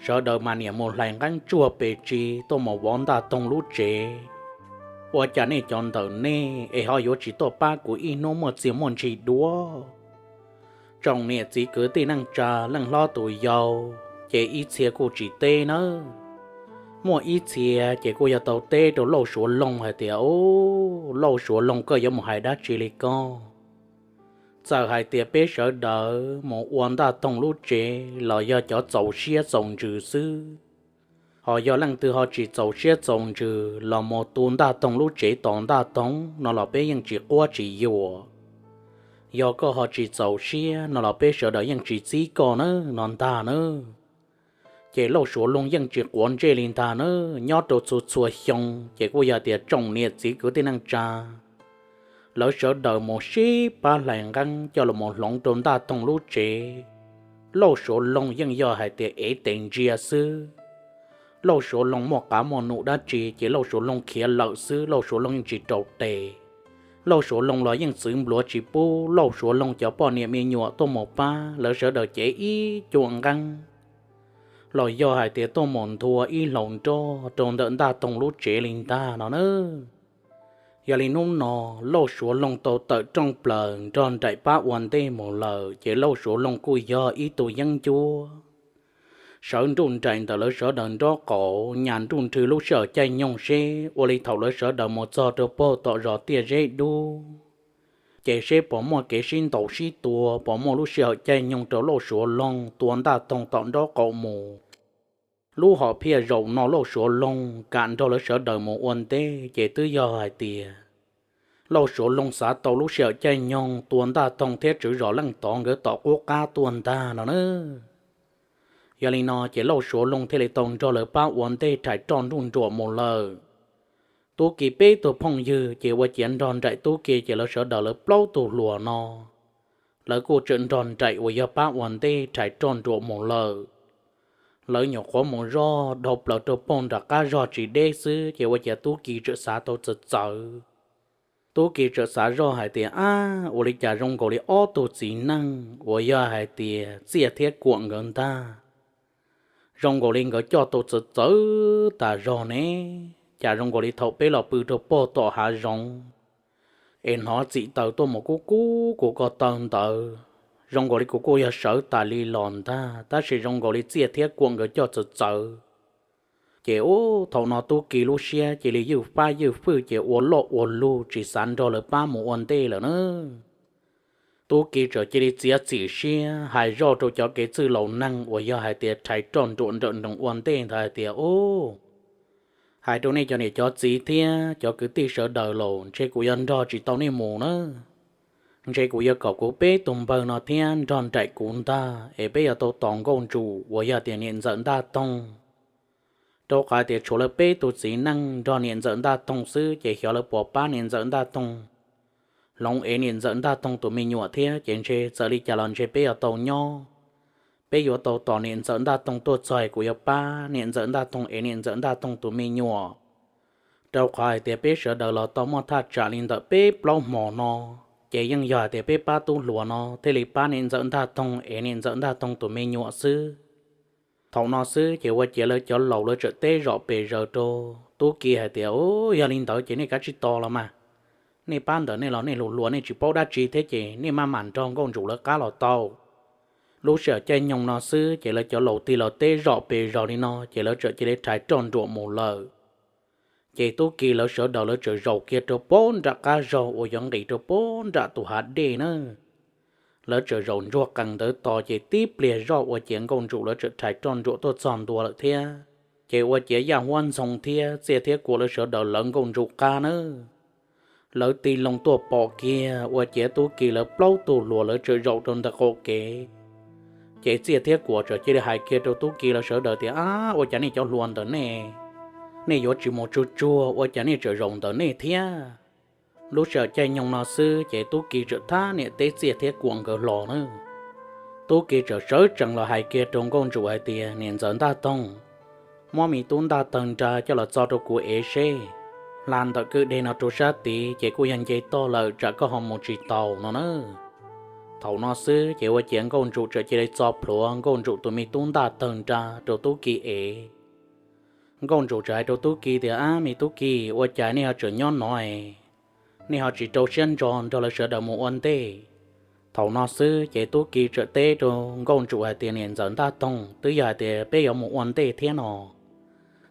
Sawv daws mas niam mus hlais nqeeb tsuag pes tsawg tuaj mus vov Ntaj Toog lub tsev. Ua cas nej cov ntawm nej es ho yuav tsis tuaj pab kuv ib hnub muaj txiag muaj ntsig dua? Tsoom niam txiv kwv tij neej tsa leej hlob tus yau ces ib txhia kuj tsis teb nawb. Muaj ib txhia ces kuj yog tau teb rau Lauj Suav Loog hais tias, Ub, Lauj Suav Loog, koj yuav mus hais dab tsi li koj? Txawm hais tias peb sawv daws mus ua Ntaj Toog lub tsev los yog cov txaus siab txaus ntsws xwb. Ho yog leej twg ho tsis txaus siab txaus ntsws los mus tu Ntaj Toog lub tsev tos Ntaj Toog no los peb yeej tsis quab tsis yuam. Yog koj ho tsis txaus siab no los peb sawv daws yeej tsis txib koj na no ntag nawb. Ces Lauj Suav Loog yeej tsis quav ntsej li ntag nawb, nyob rau txhua txhua xyoo ces kuj yog tias tsoom niam txiv kwv tij neej tsa lawv sawv daws mus sib pab hlais nqeeb coj los hloov rau Ntaj Toog lub tsev, Lauj Suav Loog yeej yog hais tias ev tes ntsia xwb. Lauj Suav Loog muaj qav muaj num dab tsi ces Lauj Suav Loog khiav lawm xwb, Lauj Suav Loog yeej tsis rau tes. Lauj Suav Loog los yeej txwv npluav tsis pub Lauj Suav Loog cov poj niam me nyuam tuaj mus pab, lawv sawv daws cev ib cuam nqeeb los yog hais tias tuaj mus nthua ib hlau nroj rau ntawm Ntaj Toog lub tsev li ntag no na. Yog li hnub no Lauj Suav Loog tau tawm rooj plaws nrog nraim pab ua ntej mus lawm, ces Lauj Suav Loog kuj yog ib tug yeeb ncuab sawv nruj nraim ntawm lawv sawv daws nraub qaum, nyas nruj nrhw lub sij hawm caij nyoog seb ua li thaum lawv sawv daws mus txog rau puag tom zos Tiaj Zeb Dub ces seb puas muaj kev sib ntaus sib tua, puas muaj lub sij hawm caij nyoog rau Lauj Suav Loog tua Ntaj Toog tom nraub qaum mus. Lub hom phiaj zaum no Lauj Suav Loog kam nrog lawv sawv daws mus ua ntej ces twb yog hais tias Lauj Suav Loog xav tau lub sij hawm caij nyoog tua Ntaj Toog thiab tswv zos leej tod nkawd tom qub qab tuaj ntag no na. Yog li no ces Lauj Suav Loog thiaj li tau nrog lawv pab ua ntej rhais roj nruj nruam mus lawm. Tub Ki peb tug phooj ywg ces ua ciav nrog nraim Tub Ki ces lawv sawv daws lawv plaub tug hluas no, lawv kuj tseem nrog nraim uas yog pab ua ntej rhais roj nruam mus lawm. Lawv nyuam qhuav mus zoj dhau plaws rau puag nram qab zog tsis deb xwb ces ua ciav Tub Ki tseem xav tau txawv txawv. Tub Ki txawm xav zoj hais tias, ab, ua li cas zoo nkaus li ob tug txiv neej uas yog hais tias Txiaj thiab Kuam nkawd ntag, zoo nkaus li nkawd coj tau txawv txawv tas zog ne. Cas zoo nkaus li thaum peb los pw rau pog tom hav zoov es hnov txim taws tuaj mus kub kub kuv ko taw ntawd, zoo nkaus li kuv kuj yog sawv tas li los ntag, tab sis zoo nkaus li Txiaj thiab Kuam nkawd coj txawv txawv. Ces ub, thaum no Tub Ki lub siab cia li ywj fab ywj fwj ces ua loj ua lug tsis xav nrog lawv pab mus ua ntej lawm na. Tub Ki txawm cia li txiav txim siab hais zoj rau cov kev txwj laus neeg uas yog hais tias rhais roj nruam nrawm nroos ua ntej ntawd hais tias, ub, hais rau nej cov niam cov txiv thiab cov kwv tij sawv daws los ntshe kuv yuav nrog tsis tau nej mus na. Ntshe kuv yuav kom kuv peb tus npawg no thiab nrog nraim kuv ntag es peb yuav tau tos Nkauj Ntsum uas yog tias niam ntxawm Ntaj Toog. Rau qhov tias tshuav lawv peb tus txiv neej nrog niam ntxawm Ntaj Toog xwb ces xyov lawv puas pab niam ntxawm Ntaj Toog hloov ev niam ntxawm Ntaj Toog tus me nyuam thiab, ces ntshe txawm li cas los ntshe peb yuav tau nyob. Peb yuav tau tos niam ntxawm Ntaj Toog tuaj txog es kuv yuav pab niam ntxawm Ntaj Toog ev niam ntxawm Ntaj Toog tus me nyuam. Rau qhov hais tias peb sawv daws los tau muaj thaj tsam li ntawm peb plaub hmo no, ces yeej yog hais tias peb pab tub hluas no thiaj li pab niam ntxawm Ntaj Toog ev niam ntxawm Ntaj Toog tus me nyuam xwb. Thaum no xwb ces ua ciav lawv cov laus lawv txawm teb zom pes zaws rau Tub Ki hais tias, ub, yog li ntawd ces nej kav tsij tos los mas. Nej pab ntawm nej los nej hluas hluas nej tsis paub dab tsi thiab ces nej maj mam nrog Nkauj Ntsum lawv qab los tau. Lub sij hawm caij nyoog no xwb ces lawv cov laus tig los teb zom pes zaws li no ces lawv txawm cia li rhais roj nruam mus lawm. Ces Tub Ki lawv sawv daws lawv txawm zaum kiag rau puag nram qab zog uas yuav nqis rau puag nram tus hav dej na. Lawv txawm zaum ntsuag qees ntawd tos ces tib pliag zoj ua ciav Nkauj Ntsum lawv txawm rhais roj nruam tuaj txog ntua lawm thiab. Ces ua ciav Yaj Huab Ntxhoo thiab Txiaj thiab Kuam lawv sawv daws lawv Nkauj Ntsum qab na. Lawv tig loo tuaj pom kiag ua ciav Tub Ki lawv plaub tug hluas lawv txawm zaum rau ntawm qaum kev. Ces Txiaj thiab Kuam txawm cia li hais kiag rau Tub Ki lawv sawv daws tias, ab, ua cas nej cov hluas ntawm nej, nej yuav tsis mus tsuag tsuag ua cas nej txawm zaum ntawm nej thiab? Lub sij hawm caij nyoog no xwb ces Tub Ki txawm thab niam teb Txiaj thiab Kuam nkawd hlo na. Tub Ki txawm sawv tsees los hais kiag rau Nkauj Ntsum hais tias, niam ntxawm Ntaj Toog, muab me tub Ntaj Tawg Nra coj los txo rau kuv ev seb. Hla ntawm kwj deg no rau sab tid ces kuj yog nce toj lawm tsam koj ho mus tsis taus no na. Thaum no xwb ces ua ciav Nkauj Ntsum txawm cia li txo plhuav Nkauj Ntsum tus me tub Ntaj Tawg Nra rau Tub Ki ev. Nkauj Ntsum txawm hais rau Tub Ki tias, ab, me Tub Ki, ua cas nej ho tseem nyob no es nej ho tsis rau siab ntso nrog lawv sawv daws mus ua ntej? Thaum no xwb ces Tub Ki txawm teb rau Nkauj Ntsum hais tias, niam ntxawm Ntaj Toog, twb yog hais tias peb yuav mus ua ntej thiab no,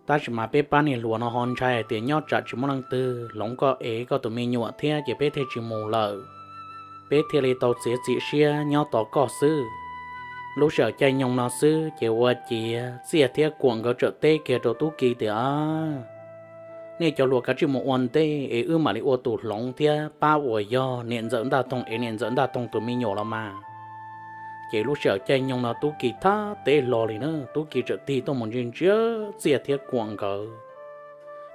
tab sis mas peb pab niag hluas no ho ntshai hais tias nyob tsam tsis muaj leej twg hloov koj ev koj tus me nyuam thiab ces peb thiaj tsis mus lawm. Peb thiaj li tau txiav txim siab nyob tos koj xwb. Lub sij hawm caij nyoog no xwb ces ua ciav Txiaj thiab Kuam nkawd txawm teb kiag rau Tub Ki tias, nej cov hluas kav tsij mus ua ntej es wb mam li ua tus hloov thiab pab uas yog niam ntxawm Ntaj Toog ev niam ntxawm Ntaj Toog tus me nyuam los mas. Ces lub sij hawm caij nyoog no Tub Ki thab teb hlo li na, Tub Ki txawm tig tuaj mus ntsia ntsia Txiaj thiab Kuam nkawd.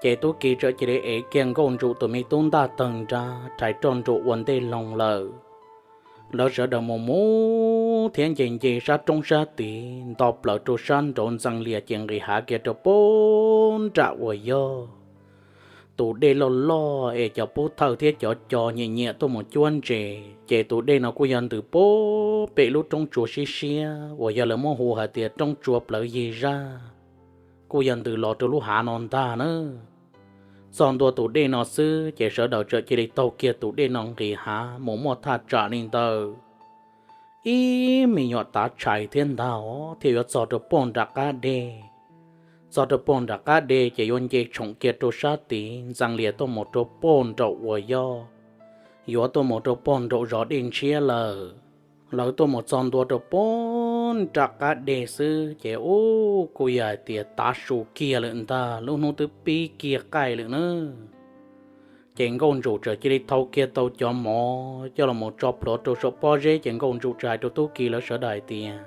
Ces Tub Ki txawm cia li ev kiag Nkauj Ntsum tus me tub Ntaj Tawg Nra rhais roj nruam ua ntej loo lawm. Lawv sawv daws mus mus thiab nce nce sab roob sab tid nto plaws rau sab nraud ntxees lias ces nqis hav kiag rau puag nram uas yog tus dej loj loj es cov pub thawj thiab cov co nyiam nyiam tuaj mus cuab ntses, ces tus dej no kuj yog ntws puag pem lub roob tsua siab siab uas yog lawv muab hu hais tias roob tsua plawv yig zaj, kuj yog ntws los rau lub hav no ntag na. Txog ntua tus dej no xwb ces sawv daws txawm cia li taug kiag tus dej no nqis hav mus muaj thaj tsam li ntawm ib me nyuam tav tshais thiab ntag thiaj yuav txog rau puag nram qab deg. Txog rau puag nram qab deg ces yuav nce tshoom kiag rau sab tid ntxees lias tuaj mus rau puag nraum uas yog yuav tuaj mus rau puag nraum zos Dej Ntshiab lawm. Lawv tuaj mus txog ntua rau puag nram qab deg xwb ces ub, kuj yog hais tias tav su kiag lawm ntag, lub hnub twb pib kiag qaij lawm na. Ces Nkauj Ntsum txawm cia li thau kiag tau cov mov coj los mus tso plhuav rau saum pob zeb ces Nkauj Ntsum txawm hais rau Tub Ki lawv sawv daws hais tias,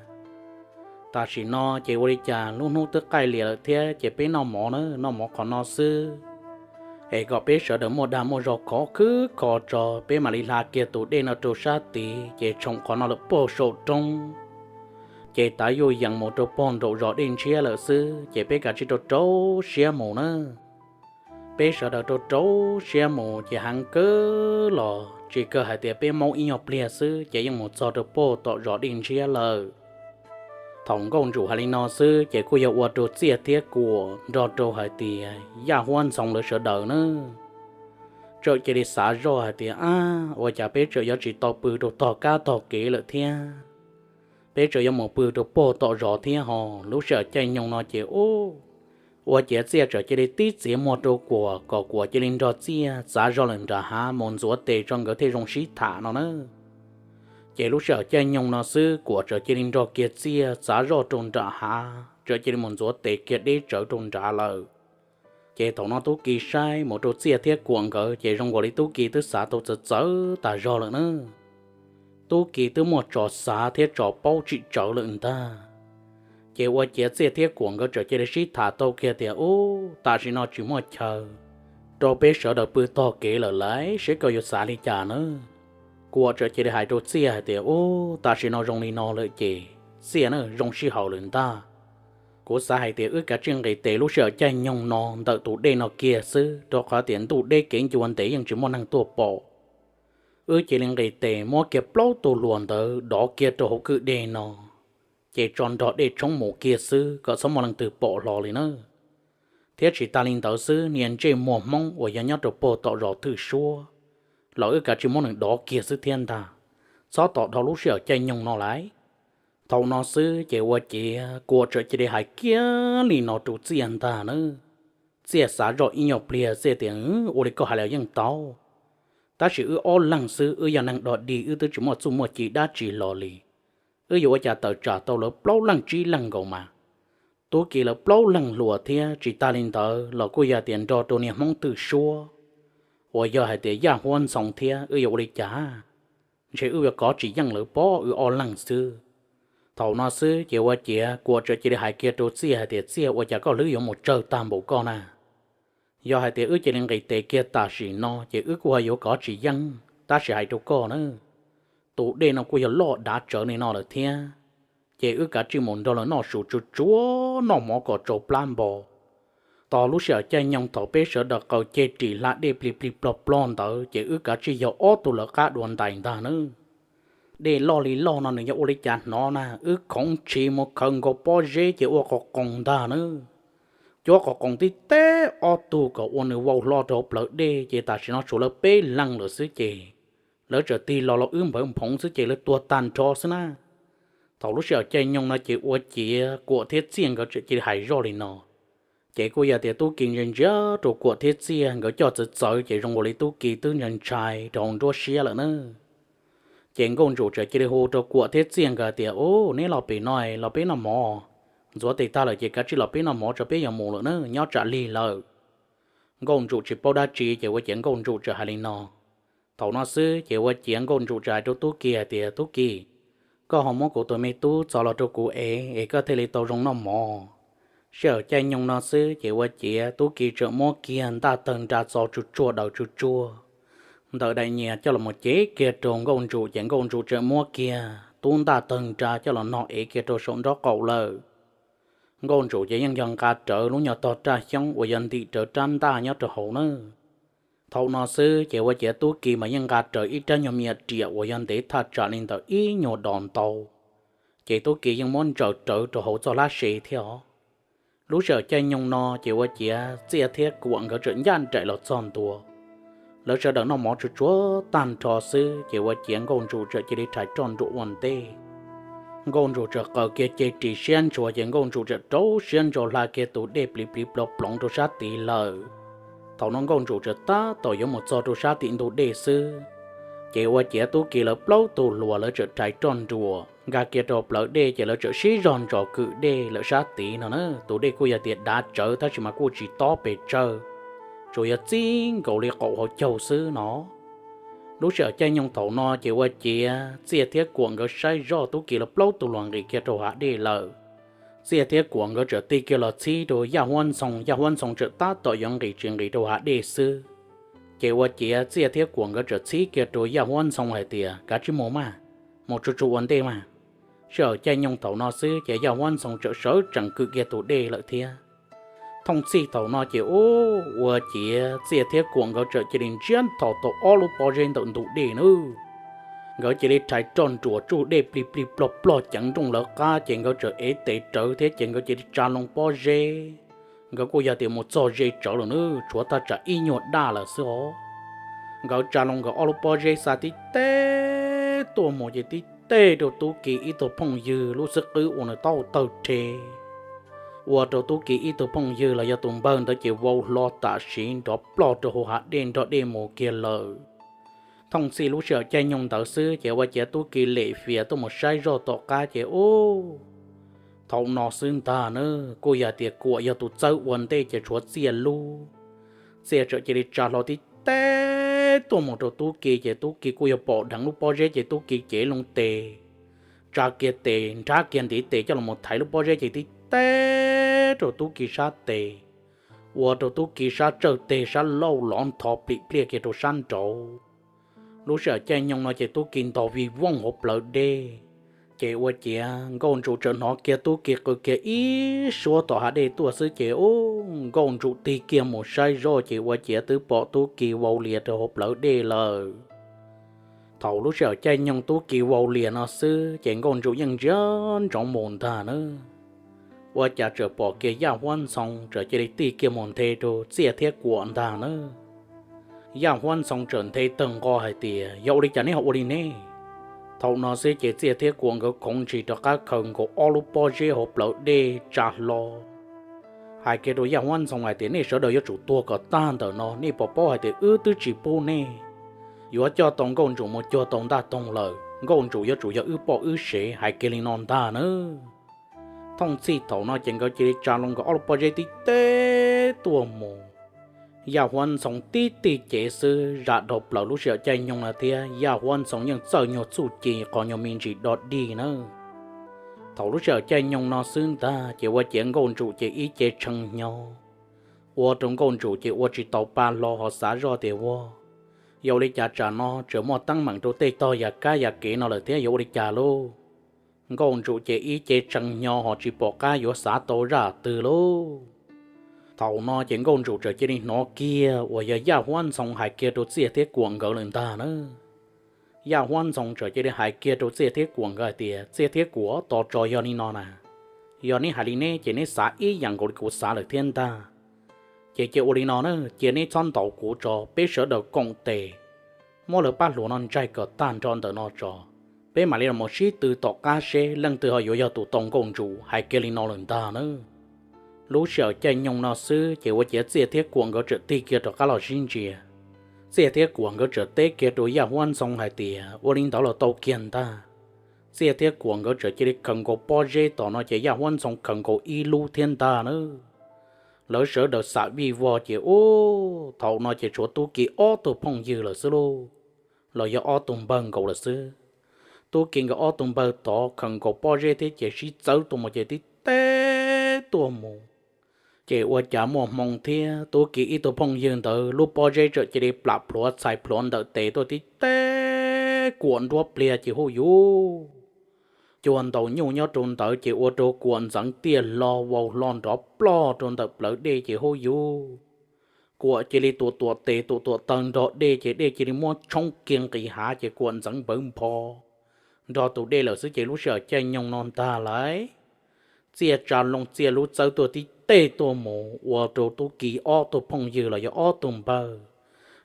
tam sim no ces ua li cas lub hnub twb qaij lias lawm thiab ces peb noj mov na, noj mov qhov no xwb es kom peb sawv daws muaj dag muaj zog khov khwb kho tso, peb mam li hla kiag tus dej no rau sab tid ces tshoom qhov no lawm puag saum roob, ces tav yuj yees mus rau puag nraum zos Dej Ntshiab lawm xwb ces peb kav tsij rau rau siab mus na. Peb sawv daws rau rau siab mus ces heev kawg los tsis kawg hais tias peb maub ib nyuag pliag xwb ces yeej mus txog rau puag tom zos Dej Ntshiab lawm. Thaum Nkauj Ntsum hais li no xwb ces kuj yog ua rau Txiaj thiab Kuam nrog rau hais tias Yaj Huab Ntxhoo lawv sawv daws na txawm cia li xav zoj hais tias, ab, ua cas peb txawm yuav tsis tau pw rau tog kab tog kev lawm thiab, peb txawm yuav mus pw rau puag tom zos thiab ho. Lub sij hawm caij nyoog no ces ub, ua ciav Txiaj txawm cia li tib txiav muag rau Kuam kom Kuam cia li nrog Txiaj txav zog lawm nram hav mus ntxuav tes tso nkawd thiaj zoo sib tham no na. Ces lub sij hawm caij nyoog no xwb Kuam txawm cia li nrog kiag Txiaj txav zoj rau nram hav, txawm cia li mus ntxuav tes kiag deb tsawv rau nrad lawm. Ces thaum no Tub Ki saib mus rau Txiaj thiab Kuam nkawd ces zoo nkaus li Tub Ki twb xav tau txawv txawv tas zog lawm na. Tub Ki twb muaj tso xav thiab tso paub tsim tsawv lawm ntag. Ces ua ciav Txiaj thiab Kuam nkawd txawm cia li sib tham tau kiag tias, ub, tam sim no tsis muaj chaw rau peb sawv daws pw tog kev lawm lauj, seb koj yuav xav li cas na. Kuam txawm cia li hais rau Txiaj hais tias, ub, tam sim no zoo li no lawm ces Txiaj na, zoo sij hawm lawm ntag. Kuv xav hais tias wb kav tsij nqis tes lub sij hawm caij nyoog no ntawm tus dej no kiag xwb, rau qhov tias ntuj deb kev ncua ntev yeej tsis muaj neeg tuaj pom. Wb cia li nqis tes muab kiag plaub tug hluas ntawd dov kiag rau hauv kwj dej no, ces tso nrog dej tshoob mus kiag xwb kom txhob muaj leej twg pom hlo li na. Thiab tsis tas li ntawd xwb, niag ntsej muag Hmoob uas yog nyob rau puag tom zos Thwj Suab los wb kav tsij muab nws dov kiag xwb thiab ntag, txhob tos dhau lub sij hawm caij nyoog no lauj. Thaum no xwb ces ua ciav Kuam txawm cia li hais kiag li no rau Txiaj ntag na. Txiaj xav zoj ib nyuag pliag, Txiaj tias, ua li koj hais los yeej tau, tab sis wb ob leeg xwb, wb yog neeg dog dig, wb twb tsis muaj txuj muaj ci dab tsi los li. Wb yuav ua cas tawm tsam tau lawv plaub leeg tsib leeg nkaus mas? Tub Ki lawv plaub leeg hluas thiab, tsis tas li ntawd los kuj yog tias nrog rau niag Hmoob Thwj Suab uas yog hais tias Yaj Huab Ntxhoo thiab, wb yuav ua li cas? Ntshe wb yuav kov tsis yeej lawv pob, wb ob leeg xwb. Thaum no xwb ces ua ciav Kuam txawm cia li hais kiag rau Txiaj hais tias, Txiaj, ua cas koj hlwb yuav mus tsawg tag npaum koj na? Yog hais tias wb cia li nqis tes kiag tam sim no ces wb kuj ho yuav kov tsis yeej, tab sis hais rau koj na, tus dej no kuj yog loj dav tsawv li no lawm thiab, ces wb kav tsij mus nrog lawv noj su tsuag tsuag, noj mov kom tsau plab npo. Tos lub sij hawm caij nyoog thaum peb sawv daws qaws ceg ris hla dej plig plig plog plog ntawd ces wb kav tsij yog ob tug lawv qab dua ntais ntag na. Dej loj li loj no nws yuav ua li cas hnov na, wb khoov tshis mus khaws nkaus pob zeb ces ua qos qoos ntag na. Cuab qos qoos tib teb ob tug kom ua nws vau hlo rau hauv plawv dej ces tam sim no tshuav lawv peb leeg lawm xwb ces lawv txawm tig los los wb npawv nphoov xwb ces lawv tuag tag nrho xwb na. Thaum lub sij hawm caij nyoog no ces ua ciav Kuam thiab Txiaj nkawd txawm cia li hais zoj li no. Ces kuj yog tias Tub Ki ntsia ntsia rau Kuam thiab Txiaj nkawd coj txawv txawv ces zoo nkaus li Tub Ki twb ntshai ntshai rau hauv nruab siab lawm na. Ces Nkauj Ntsum txawm cia li hu rau Kuam thiab Txiaj nkawd tias, Ub, neb los pem no los peb noj mov. Ntxuav tes tag lawm ces kav tsij los peb noj mov tso peb yuav mus lawm na, nyob tsam lig lawm. Nkauj Ntsum tsis paub dab tsi ces ua ciav Nkauj Ntsum txawm hais li no. Thaum no xwb ces ua ciav Nkauj Ntsum txawm hais rau Tub Ki hais tias, Tub Ki, koj ho muab kuv tus me tub txo los rau kuv ev es koj thiaj li tau zoo noj mov. Sij hawm caij nyoog no xwb ces ua ciav Tub Ki txawm muab kiag ntaj tawg nra txo tsuag tsuag daws tsuag tsuag ntawm daim nyias coj los mus cev kiag rau Nkauj Ntsum ces Nkauj Ntsum txawm muab kiag tub ntaj tawg nra coj los nog ev kiag rau saum nraub qaum lawm. Nkauj Ntsum ces yeej yog nqa rawv lub nyuag tog raj xyoob uas yog ntim rawv rab ntaj nyob rau hauv na. Thaum no xwb ces ua ciav Tub Ki mas yeej nqa rawv ib rab nyuag me riam uas yog ntev thaj tsam li ntawm ib nyuag dos ntau, ces Tub Ki yeej muab ntsaws rawv rau hauv txoj hlab se thiab os. Lub sij hawm caij nyoog no ces ua ciav Txiaj thiab Kuam nkawd txawm ncaj nraim los txog ntua. Lawv sawv daws noj mov tsuag tsuag tag nrho xwb ces ua ciav Nkauj Ntsum txawm cia li rhais roj nruam ua ntej. Nkauj Ntsum txawm qaws kiag ceg ris siab ntshua ces Nkauj Ntsum txawm rau siab ntso hla kiag tus dej pliv pliv ploog ploov rau sab tid lawm. Thaum no Nkauj Ntsum txawm tab tom yuav mus txog rau sab tim ntug dej xwb, ces ua ciav Tub Ki lawv plaub tug hluas lawv txawm rhais roj nruam nkag kiag rau plawv dej ces lawv txawm sib zog ntsos kwm dej lawm sab tid no na. Tus dej kuj yog tias dav tsawv tab sis mas kuj tsis tob pes tsawg, tsuas yog txib nkaus li qaum hauv caug xwb no. Lub sij hawm caij nyoog thaum no ces ua ciav Txiaj thiab Kuam nkawd saib zoj Tub Ki lawv plaub tug hluas nqis kiag rau hav dej lawm. Txiaj thiab Kuam nkawd txawm tig kiag los txhib rau Yaj Huab Ntxhoo, Yaj Huab Ntxhoo txawm tab tom yuav nqis tsis nqis rau hav dej xwb. Ces ua ciav Txiaj thiab Kuam nkawd txawm txhib kiag rau Yaj Huab Ntxhoo hais tias, Kav tsij mus mas, mus tsuag tsuag ua ntej mas. Sij hawm caij nyoog thaum no xwb ces Yaj Huab Ntxhoo txawm sawv tsees kwm kiag tus dej lawm thiab. Thooj txhij thaum no ces ub, ua ciav Txiaj thiab Kuam nkawd txawm cia li ntsiab nthos tau ob lub pob zeb ntawm ntug dej nawb. Nkawd cia li rhais roj nruam tsuj dej plig plig plog plog ceev nrooj lawv qab ces nkawd txawm ev tes rawv thiab ces nkawd cia li tsa loo pob zeb. Nkawd kuj yog tias mus txog ze tsawv lawm nawb, tshuav thaj tsam ib nyuag daj lawm xwb os. Nkawd tsa loo nkawd ob lub pob zeb xa tib teb tuaj mus ces tib teb rau Tub Ki ib tug phooj ywg lub xib qwb ua nws taub hau tawg rhe, ua rau Tub Ki ib tug phooj ywg los yog tus npawg ntawd ces vau hlo tam sim nrov ploj rau hauv hav dej nrog dej mus kiag lawm. Thooj txhij lub sij hawm caij nyoog ntawd xwb ces ua ciav Tub Ki lem fias tuaj mus saib zoj tom qab ces ub, thaum no xwb ntag nawb, kuj yog tias Kuam yog tus txawb ua ntej ces tshuav Txiaj lub. Txiaj txawm cia li tsa hlo tib teb tuaj mus rau Tub Ki ces Tub Ki kuj yog pom dheev lub pob zeb ces Tub Ki cev loo tes, tsa kiag tes nrhab kiag ntiv tes coj los thaiv lub pob zeb ces tib teb rau Tub Ki sab tes, ua rau Tub Ki sab tsawj teg sab laug lov ntho plim pliaj kiag rau sab nraud. Lub sij hawm caij nyoog no ces Tub Ki ntog vij vooj hauv plawv dej, ces ua ciav Nkauj Ntsum txawm hnov kiag Tub Ki qw kiag ib suab tom hav dej tuaj xwb ces ub, Nkauj Ntsum tig kiag mus saib zoj ces ua ciav twb pom Tub Ki vau lias rau hauv plawv dej lawm. Thaum lub sij hawm caij nyoog Tub Ki vau lias no xwb ces Nkauj Ntsum yeej ntsia ntsoov mus ntag nawb, ua cas txawm pom kiag Yaj Huab Ntxhoo txawm cia li tig kiag mus nthe rau Txiaj thiab Kuam ntag nawb. Yaj Huab Ntxhoo txawm nthe tawg nqo hais tias, Yog ua li cas neb ho ua li ne? Thaum no xwb ces Txiaj thiab Kuam nkawd khoov ntshis rov qab khaws nkaus ob lub pob zeb hauv plawv dej tsa hlo, hais kiag rau Yaj Huab Ntxhoo hais tias, Nej sawv daws yuav tsum tuag kom tag ntawm no, nej puas paub hais tias wb twb tsis pub nej yuav coj tau Nkauj Ntsum mus cuag tau Ntaj Toog lawm, Nkauj Ntsum yuav tsum yog wb poj wb sev, hais kiag li no ntag nawb. Thooj txhij thaum no ces nkawd cia li tsa loo nkawd ob lub pob zeb tib teb tuaj mus. Yaj Huab Ntxhoo tib tig cev xwb zam dhau plaws lub sij hawm caij nyoog no thiab Yaj Huab Ntxhoo yeej txawj nyuag txuj ci qhov nyuag me ntsis do dig nawb. Thaum lub sij hawm caij nyoog no xwb ntag ces ua ciav Nkauj Ntsum ces ib ce tshee hnyo, ua rau Nkauj Ntsum ces ua tsis tau pa hlo ho xav zoj tias, Ua, yog ua li cas tsam no tseem muaj teeb meem rau tej tog yam kab yam kev no lawm thiab yuav ua li cas lauj? Nkauj Ntsum ces ib ce tshee hnyo ho tsis pom qab yuav xav tau zaj twg lauj. Thaum no ces Nkauj Ntsum txawm cia li hnov kiag uas yog Yaj Huab Ntxhoo hais kiag rau Txiaj thiab Kuam nkawd lawm ntag nawb. Yaj Huab Ntxhoo txawm cia li hais kiag rau Txiaj thiab Kuam nkawd hais tias, Txiaj thiab Kuam, tos tso, yog li no na, yog neb hais li neb ces neb xav ib yam nkaus li kuv xav lawm thiab ntag. Ces cia ua li no na, cia neb txhob ntaus kuv tso, peb sawv daws koom tes muab lawv pab hluas no ntsaig kom tag nrho ntawm no tso, peb mam li los sib tw tom qab seb leej twg ho yuav yog tus tau Nkauj Ntsum, hais kiag li no lawm ntag nawb. Lub sij hawm caij nyoog no xwb ces ua ciav Txiaj thiab Kuam nkawd txawm tig kiag rov qab los sib ntsia. Txiaj thiab Kuam nkawd txawm teb kiag rau Yaj Huab Ntxhoo hais tias, Ua li ntawd los tau kiag ntag. Txiaj thiab Kuam nkawd txawm cia li khaws nkaus pob zeb tom no ces Yaj Huab Ntxhoo khaws nkaus ib lub thiab ntag nawb. Lawv sawv daws xam vij vog ces ub, thaum no ces tshuav Tub Ki ob tug phooj ywg lawm xwb lauj, los yog ob tug npawg nkaus lawm xwb. Tub Ki nkawd ob tug npawg tod khaws nkaus pob zeb thiab ces sib txawb tuaj mus ces tib teb tuaj mus. Ces ua cas muaj hmoo thiab Tub Ki ib tug phooj ywg ntawd lub pob zeb txawm cia li plam plhuav txhais plhuav ntawm tes tuaj tib teb Kuam nruab pliag ces huj yuv, cua ntaus nyuj nyob rau ntawd ces ua rau Kuam ntxeev tiaj hlo vau hlo nrov ploj rau ntawm plawv dej ces huj yuv, Kuam cia li tuam tuam tes tuam tuam taw nrog dej ces dej cia li muab tshoob kiag nqis hav ces Kuam ntxeev npawv npho nrog tus dej lawm xwb ces lub sij hawm caij nyoog no ntag lauj. Txiaj tsa loo Txiaj lub txawb tuaj tib teg tuaj mus ua rau Tub Ki ob tug phooj ywg los yog ob tug npawg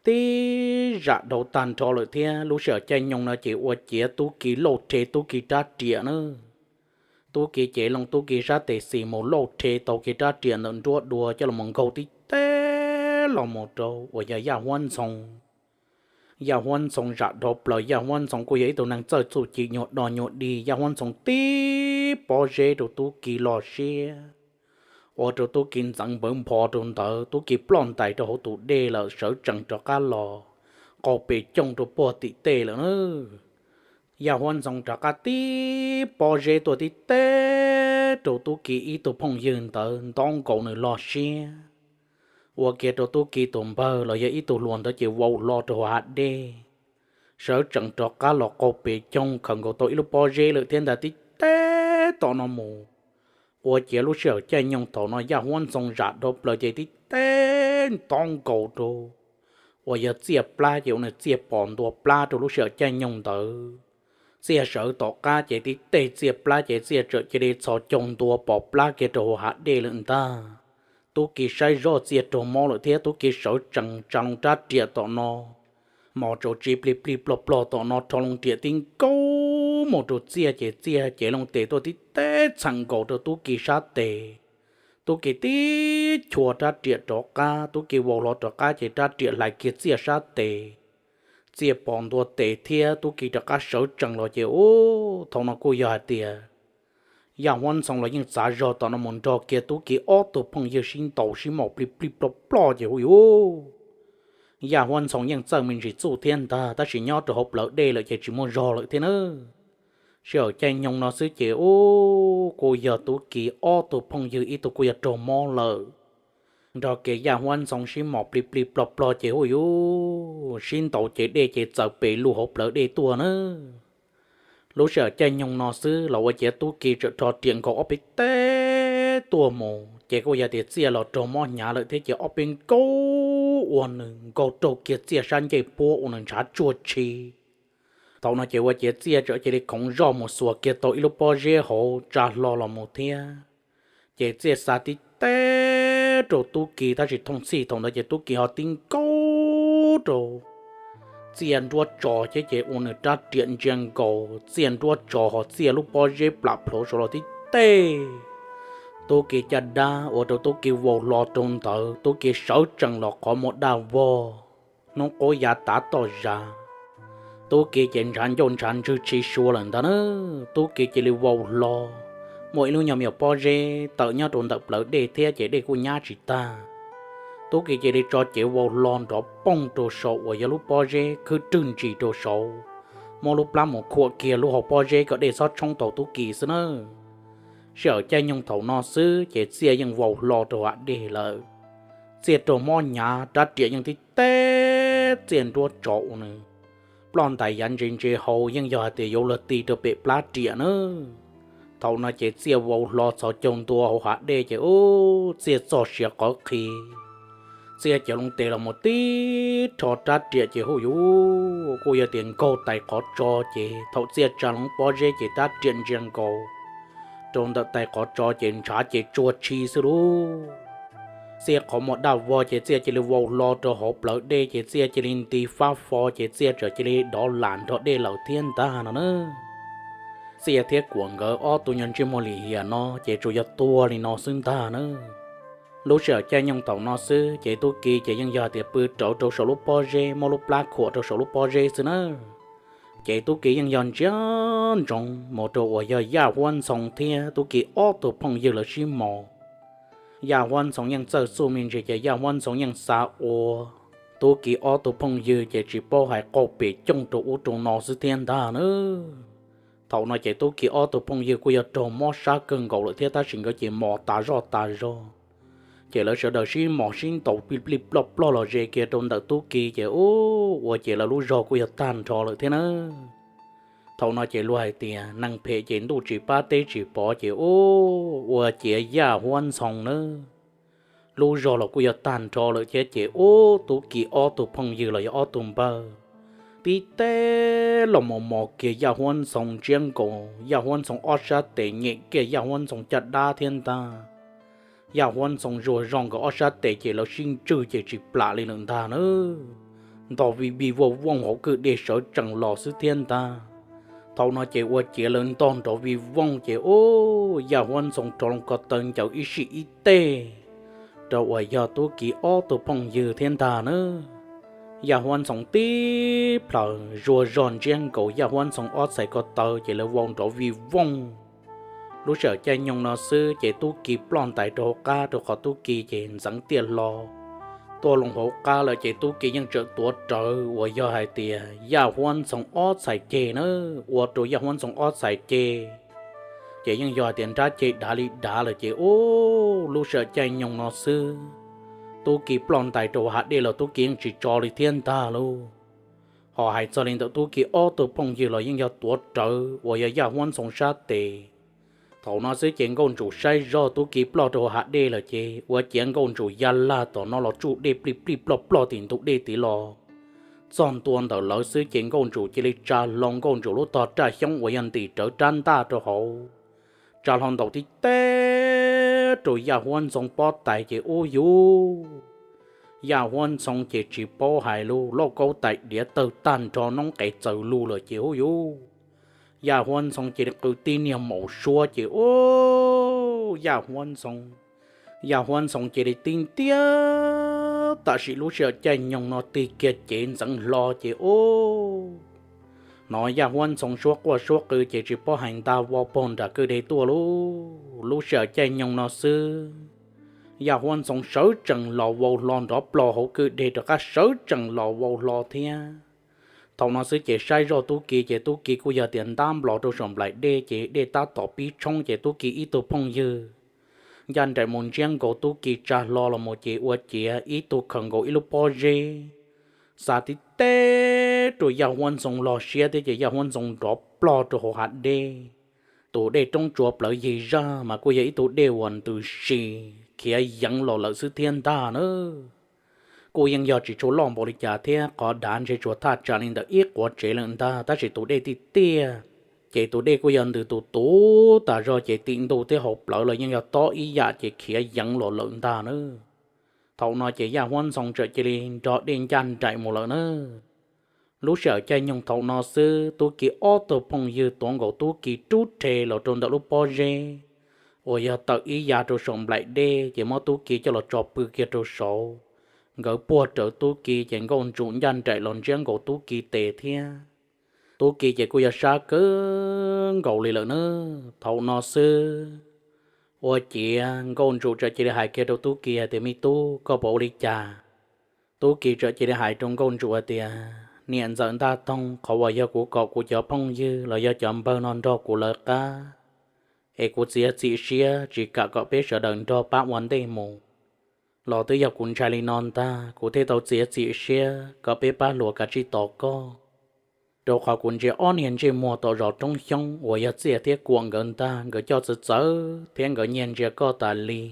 tib zam dhau tag nrho lawm thiab lub sij hawm caij nyoog no ces ua ciav Tub Ki lauj rhe Tub Ki rab riam na. Tub Ki cev loo Tub Ki sab tes xis mus lauj rhe tau kiag rab riam ntawm nruab dua coj los nkaug tib teb los mus rau uas yog Yaj Huab Ntxhoo. Yaj Huab Ntxhoo zam dhau plaws, Yaj Huab Ntxhoo kuj yog ib tug neeg txawj txuj ci nyuag do nyuag dig, Yaj Huab Ntxhoo tib pob zeb rau Tub Ki loj siab, ua rau Tub Ki ntxeev npawv npho rau ntawd, Tub Ki ploj ntais rau hauv tus dej lawm, sawv tsees rov qab los qaug pes cooj rau puag tim tej lawm na. Yaj Huab Ntxhoo rov qab tib pob zeb tuaj tib teb rau Tub Ki ib tug phooj ywg ntawd ntaub nkaus nws loj siab, ua kiag rau Tub Ki tus npawg los yog ib tug hluas ntawd ces vau hlo rau hauv hav dej, sawv tsees rov qab los qaug pes cooj khaws nkaus tau ib lub pob zeb lawm thiab ntag tib teb tom no mus, Ua ciav lub sij hawm caij nyoog thaum no Yaj Huab Ntxhoo zam dhau plaws ces tib teg nto nkaus rau uas yog txiaj plab ces ua nws txiaj pos ntua plab rau lub sij hawm caij nyoog ntawd. Txiaj sawv tom qab ces tib teg txiaj plab ces txiaj tsawm cia li txhos caug ntua pos plab kiag rau hauv hav dej lawm ntag. Tub Ki saib zoj txiaj raug mob lawm thiab tub Ki sawv tsees tsa loo rab riam tom no, mos tsaus tsi plig plig plog plog tom no rho loo riam tib nkaug mus rau txiaj ces txiaj cev loo tes tuaj tib teg txheem nkaus rau tub Ki sab tes. Tub Ki tib chua rab riam rov qab, tub Ki vau hlo rov qab ces rab riam hlais kiag txiaj sab tes. Txiaj pos ntua tes thiab tub Ki rov qab sawv tsees los ces ub, thaum no kuj yog hais tias Yaj Huab Ntxhoo los yeej txav zog tom no mus nrog kiag tub Ki ob tug phooj ywg sib ntaus sib mos plig plig plog plog ces hu yuv. Yaj Huab Ntxhoo yeej txawj me ntsis txuj thiab ntag tab sis nyob rau hauv plawv dej lawm ces tsis muaj zog lawm thiab na. Sij hawm caij nyoog no xwb ces ub, kuj yog tub Ki ob tug phooj ywg ib tug kuj yog raug mob lawm, nrog kiag Yaj Huab Ntxhoo sib mos plig plig plog plog ces hu yuv, sib ntaus ces dej ces txawm pes lug hauv plawv dej tuaj na. Lub sij hawm caij nyoog no xwb los ua ciav tub Ki txawm rho riam nkaus ob peb teg tuaj mus ces kuj yog tias txiaj los raug mob hnyav lawm thiab ces ob peb nkaug ua nws nkaug raug kiag txiaj sab ncej puab ua nws ntshav tsuag tshi. Thaum no ces ua ciav txiaj txawm cia li khoov zoj mus xuas kiag tau ib lub pob zeb hauv tsa hlo los mus thiab. Ces txiaj xa tib teg rau tub Ki tab sis thooj txhij thaum ntawd ces tub Ki ho tib nkaug rau txiaj nruab tso thiab ces ua nws rab riam ntsia nkaus txiaj nruab tso ho txiaj lub pob zeb plam plhuav saud los tib teg. Tub Ki caj dab ua rau tub Ki vau hlo rau ntawd, tub Ki sawv tsees los qhov muag daj vog, hnub qub yav tav toj zas. Tub Ki ces ntshav ncauj ntshav ntswg tsis sua lawm ntag na. Tub Ki cia li vau hlo, muaj ib lub nyuag me nyuam pob zeb tawm nyob rau ntawm plawv dej thiab ces dej kuj nyab tsis tag. Tub Ki cia li tso cev vau hlo nrov poog rau saud uas yog lub pob zeb khwb rwg ntsis rau saud, muab lub plab mus khuam kiag lub hauv pob zeb kom dej txhob tshoob tau tub Ki xwb na. Sij hawm caij nyoog thaum no xwb ces txiaj yeej vau hlo rau hav dej lawm. Txiaj raug mob hnyav rab riam yeej tib teg txiaj nruab tso ua nws ploj ntais yav ntse ntse hau yeej yog hais tias yuav luag ti rau pem plab riam na. Thaum no ces txiaj vau hlo txhos caug ntua hauv hav dej ces ub, txiaj txog siav qhov qhi, txiaj cov loo tes los mus tib rho rab riam ces hu yuv, kuj yog tias nkaug tais qhov tso ces thaum txiaj tsa loo pob zeb ces rab riam ntsia nkaus rau ntawm tais qhov tso ces ntshav ces tsuag tshi xwb lauj. Txiaj qhov muag daj vog ces txiaj cia li vau hlo rau hauv plawv dej ces txiaj cia li nti fab fo ces txiaj txawm cia li dov lam nrog dej lawm thiab ntag no na. Txiaj thiab Kuam nkawd ob tug nyuag ntsej muag lim hiam no ces tsuas yog tuag li no xwb ntag na. Lub sij hawm caij nyoog thaum no xwb ces tub Ki ces yeej yog tias pw rawv rau saum lub pob zeb muab lub plab khuam rau saum lub pob zeb xwb na. Ces tub Ki yeej yog ntsia ntsoov mus rau uas yog Yaj Huab Ntxhoo thiab tub Ki ob tug phooj ywg lawv sib mos. Yaj Huab Ntxhoo yeej txawj txuj me ntsis ces Yaj Huab Ntxhoo yeej xa ua tub Ki ob tug phooj ywg ces tsis paub hais qauj pem cooj rau ub rau no xwb thiab ntag na. Thaum no ces tub Ki ob tug phooj ywg kuj yog raug mob sab kawg nkaus lawm thiab tab sis nkawd ces mos tas zoj tas zog. Ces lawv sawv daws sib mos sib ntaus plig plig ploj ploj los ze kiag rau ntawm tub Ki ces ub, ua ces lawv lub zog kuj yog tag nrho lawm thiab na. Thaum no ces luag hais tias neeg phem ces ntuj tsis pab teb tsis pov ces ub, ua ciav Yaj Huab Ntxhoo na, lub zog los kuj yog tag nrho lawm thiab ces ub, tub Ki ob tug phooj ywg los yog ob tug npawg tib teg los mus mos kiag Yaj Huab Ntxhoo ntsiab nkaus Yaj Huab Ntxhoo ob sab tes, nyem kiag Yaj Huab Ntxhoo caj dab thiab ntag. Yaj Huab Ntxhoo zuag zog nkawd ob sab tes ces lawv sib ntswj ces tsis plam li lawm ntag na. Ntog vij vij vooj vooj hauv kwj dej sawv tsees los xwb thiab ntag. Thaum no ces ua ciav lawv ntog nrov vij vooj ces ub, Yaj Huab Ntxhoo rov loo ko taw ncaws ib sij ib teg rau uas yog tub Ki ob tug phooj ywg thiab ntag na. Yaj Huab Ntxhoo tib plhaws zuag zog ntsiab nkaus Yaj Huab Ntxhoo ob txhais ko taw ces lawv vau nrov vij vooj. Lub sij hawm caij nyoog no xwb ces tub Ki ploj ntais rau hauv qab rau qhov tub Ki ces ntxeev tiaj hlo tuaj loo hauv qab lawm ces tub Ki yeej tseem tuav rawv uas yog hais tias Yaj Huab Ntxhoo ob txhais ceg na, ua rau Yaj Huab Ntxhoo ob txhais ceg ces yeej yog hais tias nrab ceg dav li dav lawm ces ub, lub sij hawm caij nyoog no xwb tub Ki ploj ntais rau hav dej los tub Ki yeej tsis tso li thiab ntag lauj. Ho hais txog li ntawm tub Ki ob tug phooj ywg los yeej yog tuav rawv uas yog Yaj Huab Ntxhoo sab tes, Thaum no xwb ces Nkauj Ntsum saib zog Tub Ki ploj rau hauv hav dej lawm ces ua ciav Nkauj Ntsum ya lag tom no los tsuj dej plij plij ploj ploj tim ntug dej tid los. Txog ntua ntawm lawv xwb ces Nkauj Ntsum cia li tsa hlo Nkauj Ntsum lub tog raj xyoob uas yog ntim rawv rab ntaj rau hauv, tsa hlo ntaus tib teb rau Yaj Huab Ntxoo pob tais ces ub yuv, Yaj Huab Ntxoo ces tsis paub hais lus, lauj kaub tais diav tawg tag nrho, noob qes txaws lug lawm ces ub yuv, Yaj Huab Ntxoo cia li qw tib niag maum suab ces ub, Yaj Huab Ntxoo, Yaj Huab Ntxoo cia li tib ntiab. Tam sim lub sij hawm caij nyoog no tig kiag cev ntxeev hlo ces ub, hnov Yaj Huab Ntxoo suab quaj suab qw ces tsis paub hais ntag, vau paug nram kwj deg tuaj lauj. Lub sij hawm caij nyoog no xwb, Yaj Huab Ntxoo sawv tsees los vau hlo nrov plo hauv kwj deg rov qab sawv tsees los vau hlo thiab. Thaum no xwb ces saib zoj Tub Ki ces Tub Ki kuj yog tias ntab nplos rau saum nplaim dej ces dej tab tom pib tshoob ces Tub Ki ib tug phooj ywg ncaj nraim mus ntsiab nkaus Tub Ki tsa hlo los mus ces ua ciav ib tug khaws nkaus ib lub pob zeb, xa tib teb rau Yaj Huab Ntxoo log siab thiab ces Yaj Huab Ntxoo nrov plog rau hauv hav dej. Tus dej roob tsua plawv yig zaj mas kuj yog ib tug dej uas ntws si khiav yeev los lawm xwb thiab ntag na. Kuj yeej yog tsis tshua loj npaum li cas thiab, qhov dav ntshe tsuas thaj tsam li ntawm ib quav tsev lawm ntag, tab sis tus dej tiaj tiaj, ces tus dej kuj yog ntws tus tuv tas zog ces tim ntug thiab hauv plawv los yeej yog tob ib yam ces khiav yeev los lawm ntag na. Thaum no ces Yaj Huab Ntxoo txawm cia li nrog dej ncaj nraim mus lawm na. Lub sij hawm caij nyoog thaum no xwb Tub Ki ob tug phooj ywg tuav nkaus Tub Ki rub rhe los rau ntawm lub pob zeb uas yog tawm ib yav rau saum nplaim dej ces muab Tub Ki coj los tso pw kiag rau saud. Nkawd puag rawv Tub Ki ces Nkauj Ntsum ncaj nraim los ntsiab nkaus Tub Ki tes thiab. Tub Ki ces kuj yog sab kawg nkaus li lawm na. Thaum no xwb ua ciav Nkauj Ntsum txawm cia li hais kiag rau Tub Ki hais tias, Me tub, koj puas ua li cas? Tub Ki txawm cia li hais rau Nkauj Ntsum hais tias, Niam ntxawm Ntaj Toog, qhov uas yog kuv kom kuv cov phooj ywg los yog cov npawg no nrog kuv lawv qab, es kuv txiav txim siab tsis kam kom peb sawv daws nrog pab ua ntej mus, los twb yog kuv ntshai li no ntag kuv thiaj tau txiav txim siab kom peb pab hluas kav tsij tos koj. Rau qhov kuv ntsia ob niag ntsej muag tom zos Roob Xyoob uas yog Txiaj thiab Kuam nkawd ntag, nkawd coj txawv txawv thiab nkawd nyiag ntsia koj tas li.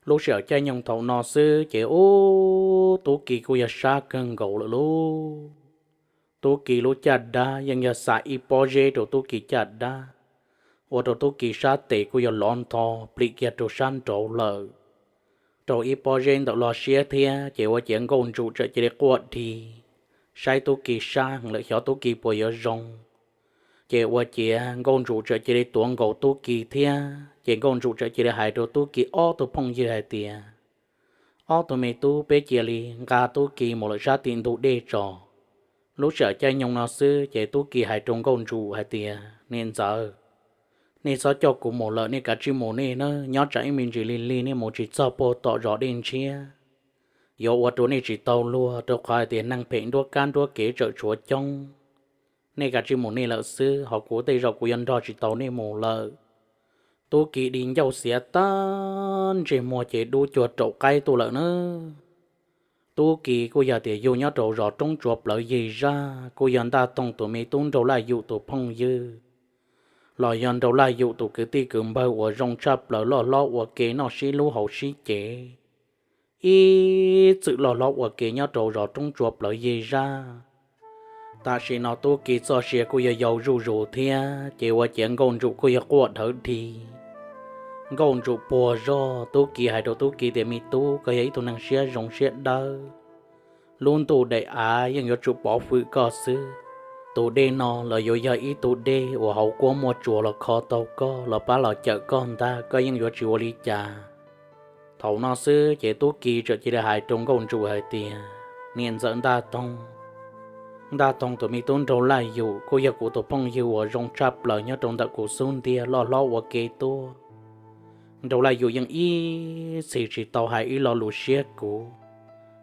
Lub sij hawm caij nyoog thaum no xwb ces ub, Tub Ki kuj yog sab kawg nkaus lawm lauj. Tub Ki lub caj dab yeej yog xa ib pob zeb rau Tub Ki caj dab, ua rau Tub Ki sab tes kuj yog lov ntho plim kiag rau sab nraud lawm. Rau ib pob zeb ntawm log siab thiab ces ua ciav Nkauj Ntsum txawm cia li quaj dhi saib Tub Ki sab heev lawm xyov Tub Ki puas yuav zoo. Ces ua ciav Nkauj Ntsum txawm cia li tuav nkaus Tub Ki thiab ces Nkauj Ntsum txawm cia li hais rau Tub Ki ob tug phooj ywg hais tias, Ob tug me tub, peb cia li nqa Tub Ki mus lawm sab tim ntug dej tso. Lub sij hawm caij nyoog no xwb ces Tub Ki hais rau Nkauj Ntsum hais tias, Niam ntxawm, nej txhob coj kuv mus lawm, nej kav tsij mus nej na, nyob tsam ib me ntsis lig lig nej mus tsis txog puag tom zos Dej Ntshiab, yuav ua rau nej tsis tau luag, rau qhov hais tias neeg phem nruab kab nruab kev tseem tshuav coob. Nej kav tsij mus nej lawm xwb, ho kuv tej zaum kuv yuav nrog tsis tau nej mus lawm. Tub Ki di ncauj xiav tag, ntsej muag ces dub cuag raum qaib tuaj lawm na. Tub Ki kuj yog tias yug nyob rau zos Roob Tsua plawv yig zaj, kuj yog Ntaj Toog tus me tub Nraug Laj Yum tus phooj ywg, los yog Nraug Laj Yum tus kwv tij kwv npawg uas zoo tshaj plaws, loj hlob ua ke, noj sib hlub haus sib cev, ib txwm loj hlob ua ke nyob rau zos Roob Tsua plawv yig zaj. Tam sim no Tub Ki txoj sia kuj yog yau zuj zus thiab, ces ua ciav Nkauj Ntsum kuj yog quaj dhawv dhi. Nkauj Ntsum puag zog, Tub Ki hais rau Tub Ki tias, Me tub, koj yog ib tug neeg siab zoo siab dawb, lub ntuj daim av yeej yuav tsum pov hwm koj xwb. Tus dej no los yuav yog ib tug dej uas hauv kuab muaj tsuas los kho tau koj, los pab los cawm koj ntag, koj yeej yuav tsis ua li cas. Thaum no xwb ces Tub Ki txawm cia li hais rau Nkauj Ntsum hais tias, Niam ntxawm Ntaj Toog, Ntaj Toog tus me tub Nraug Laj Yum kuj yog kuv tus phooj ywg uas zoo tshaj plaws nyob rau ntawm kuv xub ntiag, loj hlob ua ke tuaj. Nraug Laj Yum yeej ib txhis tsis tau hais ib lo lus siab kuv,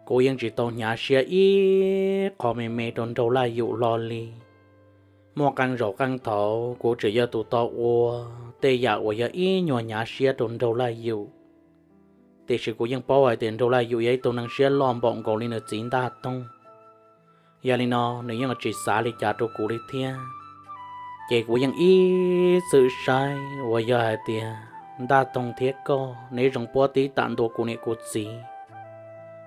kuv yeej tsis tau hnyav siab ib qho me me rau Nraug Laj Yum hlo li. Muaj qee zaum qee thaum kuv tseem yog tus tau ua tej yam uas yog ib nyuag hnyav siab rau Nraug Laj Yum, tiam sis kuv yeej paub hais tias Nraug Laj Yum yog ib tug neeg siab loj npaum nkaus li nws txiv Ntaj Toog. Yog li no nws yeej tsis xav li cas rau kuv li thiab. Ces kuv yeej ib txwm saib uas yog hais tias Ntaj Toog thiab koj neb zoo puab tib tam ntua kuv niam kuv txiv.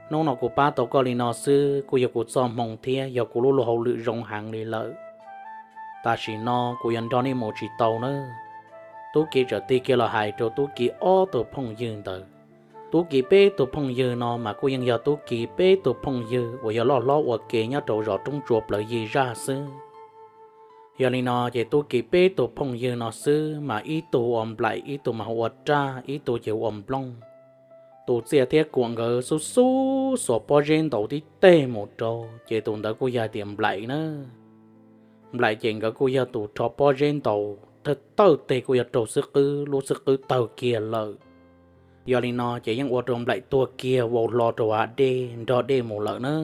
Hnub no kuv pab tau koj li no xwb kuj yog kuv txoj hmoo thiab yog kuv lub luag hauj lwm zoo heev li lawm. Tam sim no kuv yuav nrog nej mus tsis tau nawb. Tub Ki txawm tig kiag los hais rau Tub Ki ob tug phooj ywg ntawd. Tub Ki peb tug phooj ywg no mas kuj yeej yog Tub Ki peb tug phooj ywg uas yog loj hlob ua ke nyob rau zos Roob Tsua plawv yig zaj xwb. Yog li no ces Tub Ki peb tug phooj ywg no xwb mas ib tug hu ua Nplaim, ib tug mas hu ua Raj, ib tug ces hu ua Nplooj. Tus Txiaj thiab Kuam nkawd xub xub xuas pob zeb ntaus tib teg mus rau, ces tus ntawd kuj yog hais tias Nplaim na. Nplaim ces nkawd kuj yog tus rho pob zeb ntaus thawj tawj teg kuj yog rau xwb qwb, lub xwb qwb tawg kiag lawm. Yog li no ces yeej ua rau Nplaim tuag kiag vau hlo rau hav dej nrog dej mus lawm na.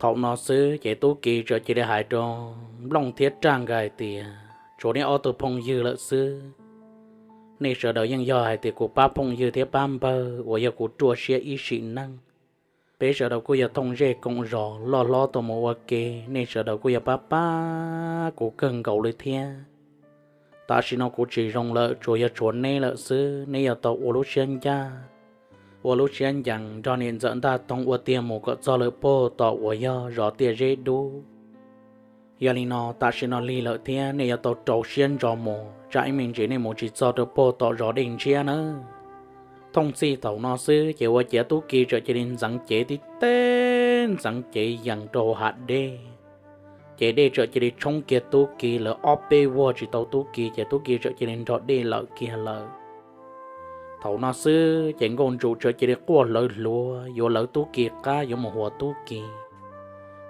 Thaum no xwb ces Tub Ki txawm cia li hais rau Nplooj thiab Raj nkawd hais tias, tshuav nej ob tug phooj ywg lawm xwb. Nej sawv daws yeej yog hais tias kuv pab phooj ywg thiab pab npawg uas yog kuv ruaj siab ib sim neej. Peb sawv daws kuj yog thooj zej koom zos loj hlob tuaj mus ua ke, nej sawv daws kuj yog pab pab kuv kawg nkaus li thiab. Tam sim no kuv tsis zoo lawm, tsuas yog tshuav neb lawm xwb, neb yuav tau ua lub siab ncaj, ua lub siab ncees nrog niam ntxawm Ntaj Toog ua tiag mus kom txog lawm puag tom uas yog zos Tiaj Zeb Dub. Yog li no tam sim no lig lawm thiab nej yuav tau rau siab ntso mus, tsam ib me ntsis nej mus tsis txog rau puag tom zos Dej Ntshiab nawb. Thooj txhij thaum no xwb ces ua ciav Tub Ki txawm cia li ntxeev cev tib teg ntxeev cev yees rau hav dej. Ces dej txawm cia li tshoob kiag Tub Ki lawv ob peb vuag tsis tau Tub Ki ces Tub Ki txawm cia li nrog dej lawm kiag lawm. Thaum no xwb ces Nkauj Ntsum txawm cia li quaj hlawv hluav yuav lawv Tub Ki qab yuav mus huas Tub Ki.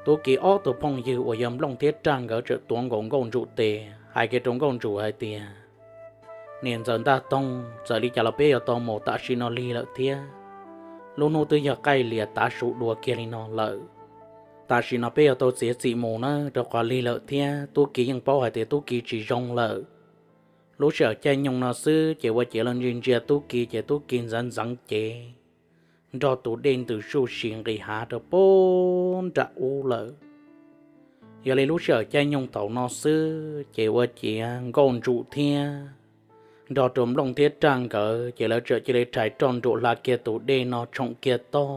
Tub Ki ob tug phooj ywg uas yog Nplooj thiab Raj nkawd txawm tuav nkaus Nkauj Ntsum tes hais kiag rau Nkauj Ntsum hais tias, niam ntxawm Ntaj Toog, txawm li cas los peb yuav tau mus, tam sim no lig lawm thiab. Lub hnub twb yog qaij lias tav su dua kiag li no lawm. Tam sim no peb yuav tau txiav txim mus na, rau qhov lig lawm thiab Tub Ki yeej paub hais tias Tub Ki tsis zoo lawm. Lub sij hawm caij nyoog no xwb ces ua ciav los ntsia ntsia Tub Ki ces Tub Ki ntxeev ntxeev cev nrog tus dej ntws suj si nqis hav rau puag nram ub lawm. Yog li lub sij hawm caij nyoog thaum no xwb ces ua ciav Nkauj Ntsum thiab nrog rau Nplooj thiab Raj nkawd ces lawv txawm cia li rhais roj nruam hla kiag tus dej no tshoom kiag toj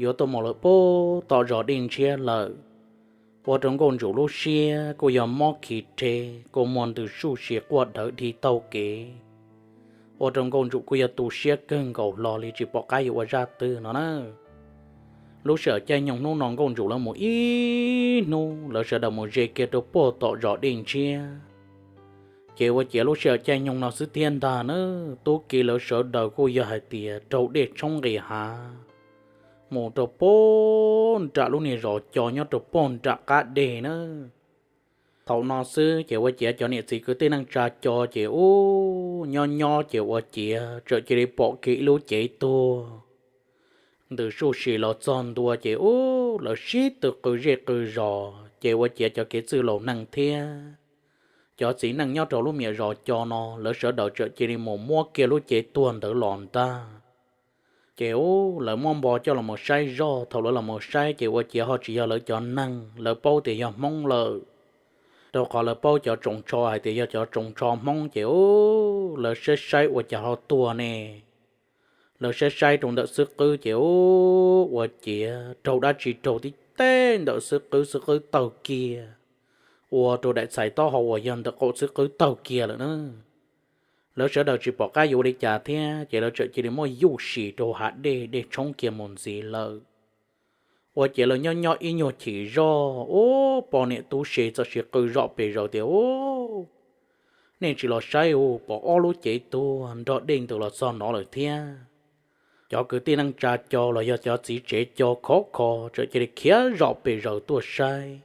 yuav tuaj mus lawm puag tom zos Dej Ntshiab lawm. Ua rau Nkauj Ntsum lub siab kuj yog mob khi rhe, kua muag ntws suj si quaj dhawv dhi taug kev. Ua rau Nkauj Ntsum kuj yog tu siab kawg nkaus hlo li tsis pom qab yuav ua zaj twg no na. Lub sij hawm caij nyoog hnub no Nkauj Ntsum lawv mus ib hnub lawv sawv daws mus ze kiag rau puag tom zos Dej Ntshiab. Ces ua ciav lub sij hawm caij nyoog no xwb thiab ntag na, Tub Ki lawv sawv daws kuj yog hais tias raug dej tshoob nqis hav mus rau puag nram lub niag zos Co nyob rau puag nram qab deg na. Thaum no xwb ces ua ciav cov niam txiv kwv tij neej tsa Co ces ub nyob nyob ces ua ciav txawm cia li pom kiag ib lub cev tuag ntws suj si los txog ntua ces ub lawv sib tw qw zej qw zos ces ua ciav cov kev txwj laus neeg thiab cov txiv neej nyob rau lub me zos Co no lawv sawv daws txawm cia li mus muab kiag lub cev tuag ntawd los ntag. Ces ub lawv muab npo coj los mus saib zoj, thaum lawv los mus saib ces ua ciav ho tsis yog lawv cov neeg, lawv paub tias yog Hmoob lawm. Rau qhov lawv paub cov tsoos tsho hais tias yog cov tsoos tsho Hmoob ces ub lawv saib saib ua cas ho tuag ne. Lawv saib saib rau ntawm xwb qwb ces ub ua ciav raug dab tsi raug tib teg ntawm xwb qwb, xwb qwb tawg kiag, ua rau daim txhais taub hau uas yog ntawm qaum xwb qwb tawg kiag lawm na. Lawv sawv daws tsis pom qab yuav ua li cas thiab ces lawv txawm cia li muab yuj sim rau hav dej, dej tshoob kiag mus ntxiv lawm. Ua ciav lawv nyob nyob ib nyuag chim zoj ub poj niam tub se txawm sis qw zom pes zaws tias, Ub, nej tsis los saib ub, pom ob lub cev tuag nrog dej ntws los txog no lawm thiab. Cov kwv tij neej tsa Co los yog cov txiv tsev Co khov kho txawm cia li khiav zom pes zaws tuaj saib.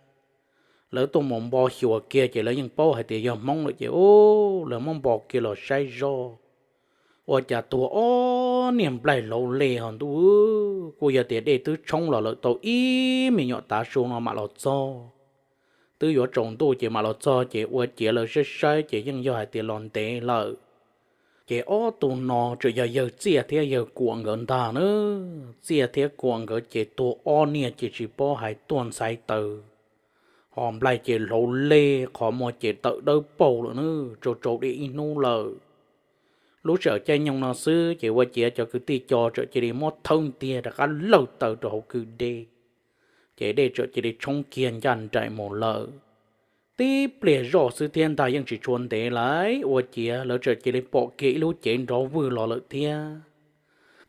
Lawv tuaj mus npo xyuas kiag ces lawv yeej paub hais tias yog Hmoob lawm ces ub lawv muab npo kiag los saib zoj. Ua cas tuag ob niag nplaig hlauv le ho ntuj, kuj yog tias dej twb tshoob los lawm tau ib me nyuam tav su no mam los txog. Twb yuav tsaus ntuj ces mam los txog ces ua ciav lawv saib saib ces yeej yog hais tias los ntev lawm. Ces ob tug no tseem yog yawg Txiaj thiab yawg Kuam nkawd ntag na. Txiaj thiab Kuam nkawd ces tuag ob niag ces tsis paub hais tuaj ntxhais taws Ho nplaig ces hlauv lej, qhov muag ces tawm dawb paug lawm na, tsau tsau dej ib hnub lawm. Lub sij hawm caij nyoog no xwb ces ua ciav cov kwv tij co txawm cia li muab thawb ntiag rov qab lawg taw rau hauv kwj dej, ces dej txawm cia li tshoob kiag ncaj nraim mus lawm. Tib pliag zoj xwb thiab ntag, yeej tsis tshua ntev lawm ua ciav lawv txawm cia li pom kiag ib lub cev nrov vwg los lawm thiab.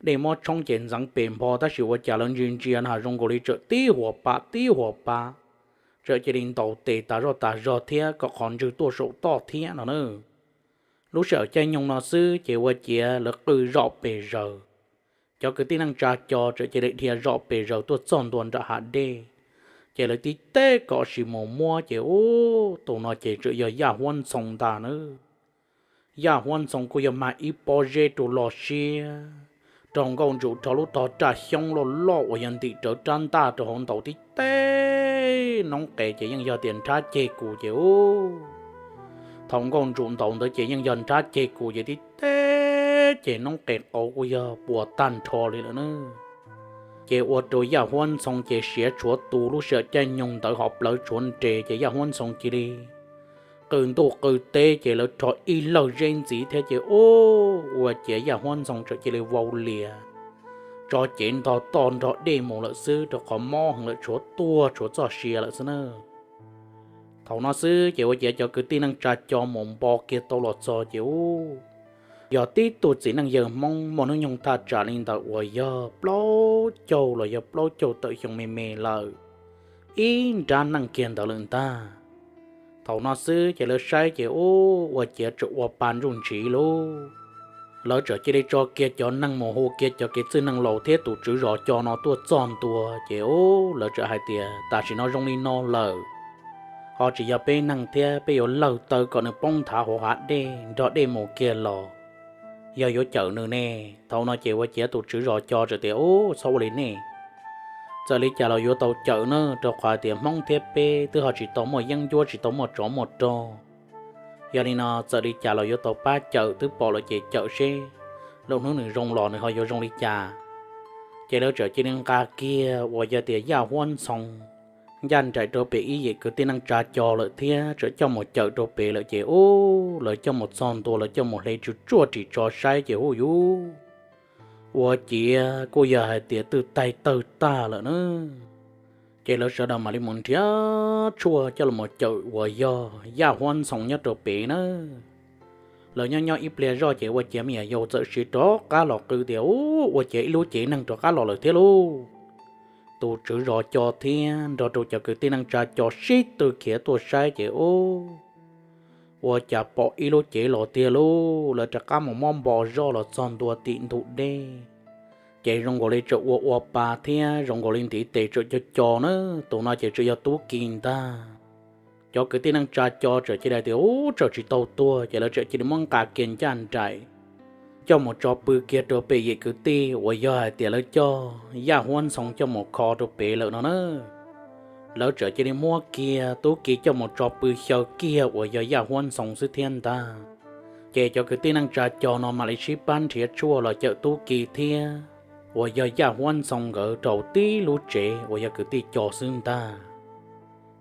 Dej muab tshoob ces ntxeev pes npho tab sis ua cas lawv ntsia ntsia na zoo nkaus li txawm tib huam pa tib huam pa, txawm cia li ntaus tes tas zoj tas zog thiab kom qhov ntswg tuaj saum toj thiab no na. Lub sij hawm caij nyoog no xwb ces ua ciav lawv qw zom pes zaws. Cov kwv tij neej tsa co txawm cia li dhia zom pes zaws tuaj txog ntua nram hav dej, ces lawv tib teb kom sim mus muab ces ub, tus no ces txawm yog Yaj Huab Ntxhoo ntag na. Yaj Huab Ntxhoo kuj yog mag ib pob zeb rau loj siab, raug Nkauj Ntsum rho lub tog raj xyoob loj loj uas yog ntim rawv rab ntaj rau hauv ntaus tib teb noob qes ces yeej yog tias nrhab ceg kus ces ub, thaum Nkauj Ntsum ntaus ntawd ces yeej yog nrhab ceg kus ces tib teb ces noob qes qau kuj yog puas tag nrho li lawm na. Ces ua rau Yaj Huab Ntxhoo ces siav tshuav tu, lub sij hawm caij nyoog ntawd ho plawv tshuav nres ces Yaj Huab Ntxhoo cia li qw ntuj qw teb ces lawv rho ib lawg zeb ntxiv thiab ces ub, ua ciav Yaj Huab Ntxhoo txawm cia li vau lias, tso cev ntog toj nrog dej mus lawm xwb rau qhov mob heev lawm, tshuav tuag tshuav txoj sia lawm xwb na. Thaum no xwb ces ua ciav cov kwv tij neej tsa co mus npo kiag tau los txog ces ub, yog tib tug txiv neej yawg Hmoob muaj hnub nyoog thaj tsam li ntawm uas yog plaub caug los yog plaub caug tawm xyoo me me lawm, ib nrab neej kiag ntawd lawm ntag. Thaum no xwb ces lawv saib ces ub, ua ciav txawm ua pa ntsuj ntsiv lauj. Lawv txawm cia li tso kiag cov neeg mus hu kiag cov kev txwj neeg laus thiab tus tswv zos co no tuaj txog ntua ces ub, lawv txawm hais tias tam sim no zoo li no lawm, ho tsis yog peb neeg thiab, peb yuav lawg taw kom nws poob nthav hauv hav dej nrog dej mus kiag los, yog yuav cawm nws ne. Thaum no ces ua ciav tus tswv zos co txawm tias ub, txhob ua li nej, txawm li cas los yuav tau cawm na, rau qhov tias Hmoob thiab peb twb ho tsis tau muaj yeeb ncuab, tsis tau muaj tsov muaj rog. Yog li no txawm li cas los yuav tau pab cawm, twb pom lawm ces cawm seb lwm hnub nws zoo los nws ho yuav zoo li cas. Ces lawv txawm cia li nqa kiag uas yog tias Yaj Huab Ntxhoo ncaj nraim rau pem ib yim kwv tij neej tsa co lawm thiab txawm coj mus cawm rau pem lawm ces ub, lawv coj mus txog ntua lawv coj mus hle tsuj tsuaj ris tsho saib ces hu yus, ua ciav kuj yog hais tias twb taig tawg tag lawm na. Ces lawv sawv daws mam li mus nrhiav tshuaj coj los cawm uas yog Yaj Huab Ntxhoo nyob rau pem na. Lawv nyob nyob ib pliag zoj ces ua ciav me nyuam yaus txawm siv rov qab los qw tias ub, ua ciav ib lub cev neeg rov qab los lawm thiab lauj. Tus tswv zos co thiab nrog rau cov kwv tij neej tsa co sib tw khiav tuaj saib ces ub, ua cas pom ib lub cev los tiag lauj. Lawv rov qab mus muab npo zoj los txog ntua tim ntug dej, ces zoo nkaus li txawm ua ua pa thiab zoo nkaus li ntiv tes txawm co co na. Tus no ces txawm yog Tub Ki ntag. Cov kwv tij neej tsa co txawm cia li tias ub, txawm tsis tau tuag ces lawv txawm cia li muab nqa kiag ncaj nraim coj mus tso pw kiag rau pem yim kwv tij uas yog hais tias lawv coj Yaj Huab Ntxhoo coj mus kho rau pem lawm no na. Lawv txawm cia li muab kiag Tub Ki coj mus tso pw xyaw kiag uas yog Yaj Huab Ntxhoo xwb thiab ntag. Ces cov kwv tij neej tsa co no mam li sib pab nrhiav tshuaj los cawm Tub Ki thiab uas yog Yaj Huab Ntxhoo nkawd rau tib lub tsev uas yog kwv tij co xwb ntag.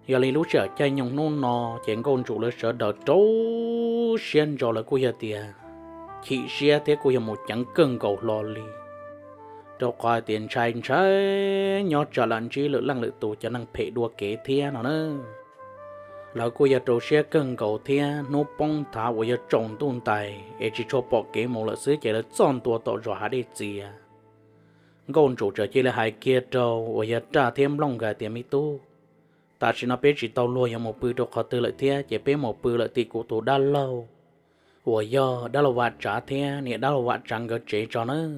Yog li lub sij hawm caij nyoog hnub no ces Nkauj Ntsum lawv sawv daws rau siab ntso, lawv kuj yog tias chim siab thiab kuj yog mus ceev kawg nkaus hlo li, rau qhov hais tias ntshai ntshai nyob tsam lam ntsib lwm leej lwm tus cov neeg phem dua kev thiab no na. Lawv kuj yog rau siab kawg nkaus thiab hnub poob nthav uas yog tsaus ntuj ntais es tsis tshua pom kev mus lawm xwb ces lawv txoj ntua tom zos Hav Dej Txias. Nkauj Ntsum txawm cia li hais kiag rau uas yog Raj thiab Nplooj nkawd tias, me tub, tam sim no peb tsis tau luag yuav mus pw rau qhov twg lawm thiab ces peb mus pw lawm tim kuv tus dab laug uas yog dab laug Vam Tsav thiab niam dab laug Vam Tsav nkawd tsev tso nawb.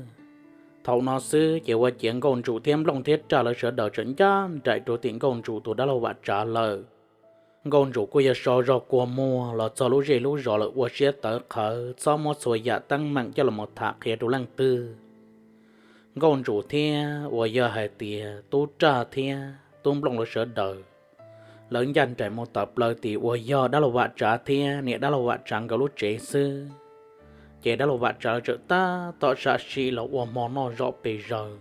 Thaum no xwb ces ua ciav Nkauj Ntsum thiab Nplooj thiab Raj lawv sawv daws txawm ncaj nraim rau tim Nkauj Ntsum tus dab laug Vam Tsav lawm. Nkauj Ntsum kuj yog so zog kua muag los txog lub zej lub zos lawm ua siab tawv qhawv txhob muab txhua yam teeb meem coj los tham qhia rau leej twg. Nkauj Ntsum thiab uas yog hais tias Tub Raj thiab Tub Nplooj lawv sawv daws, lawv ncaj nraim mus tawm plaws tim uas yog dab laug Vam Tsav thiab niam dab laug Vam Tsav nkawd lub tsev xwb. Ces dab laug Vam Tsav lawv txawm tab tom sam sim los ua hmo noj zom pes zaws.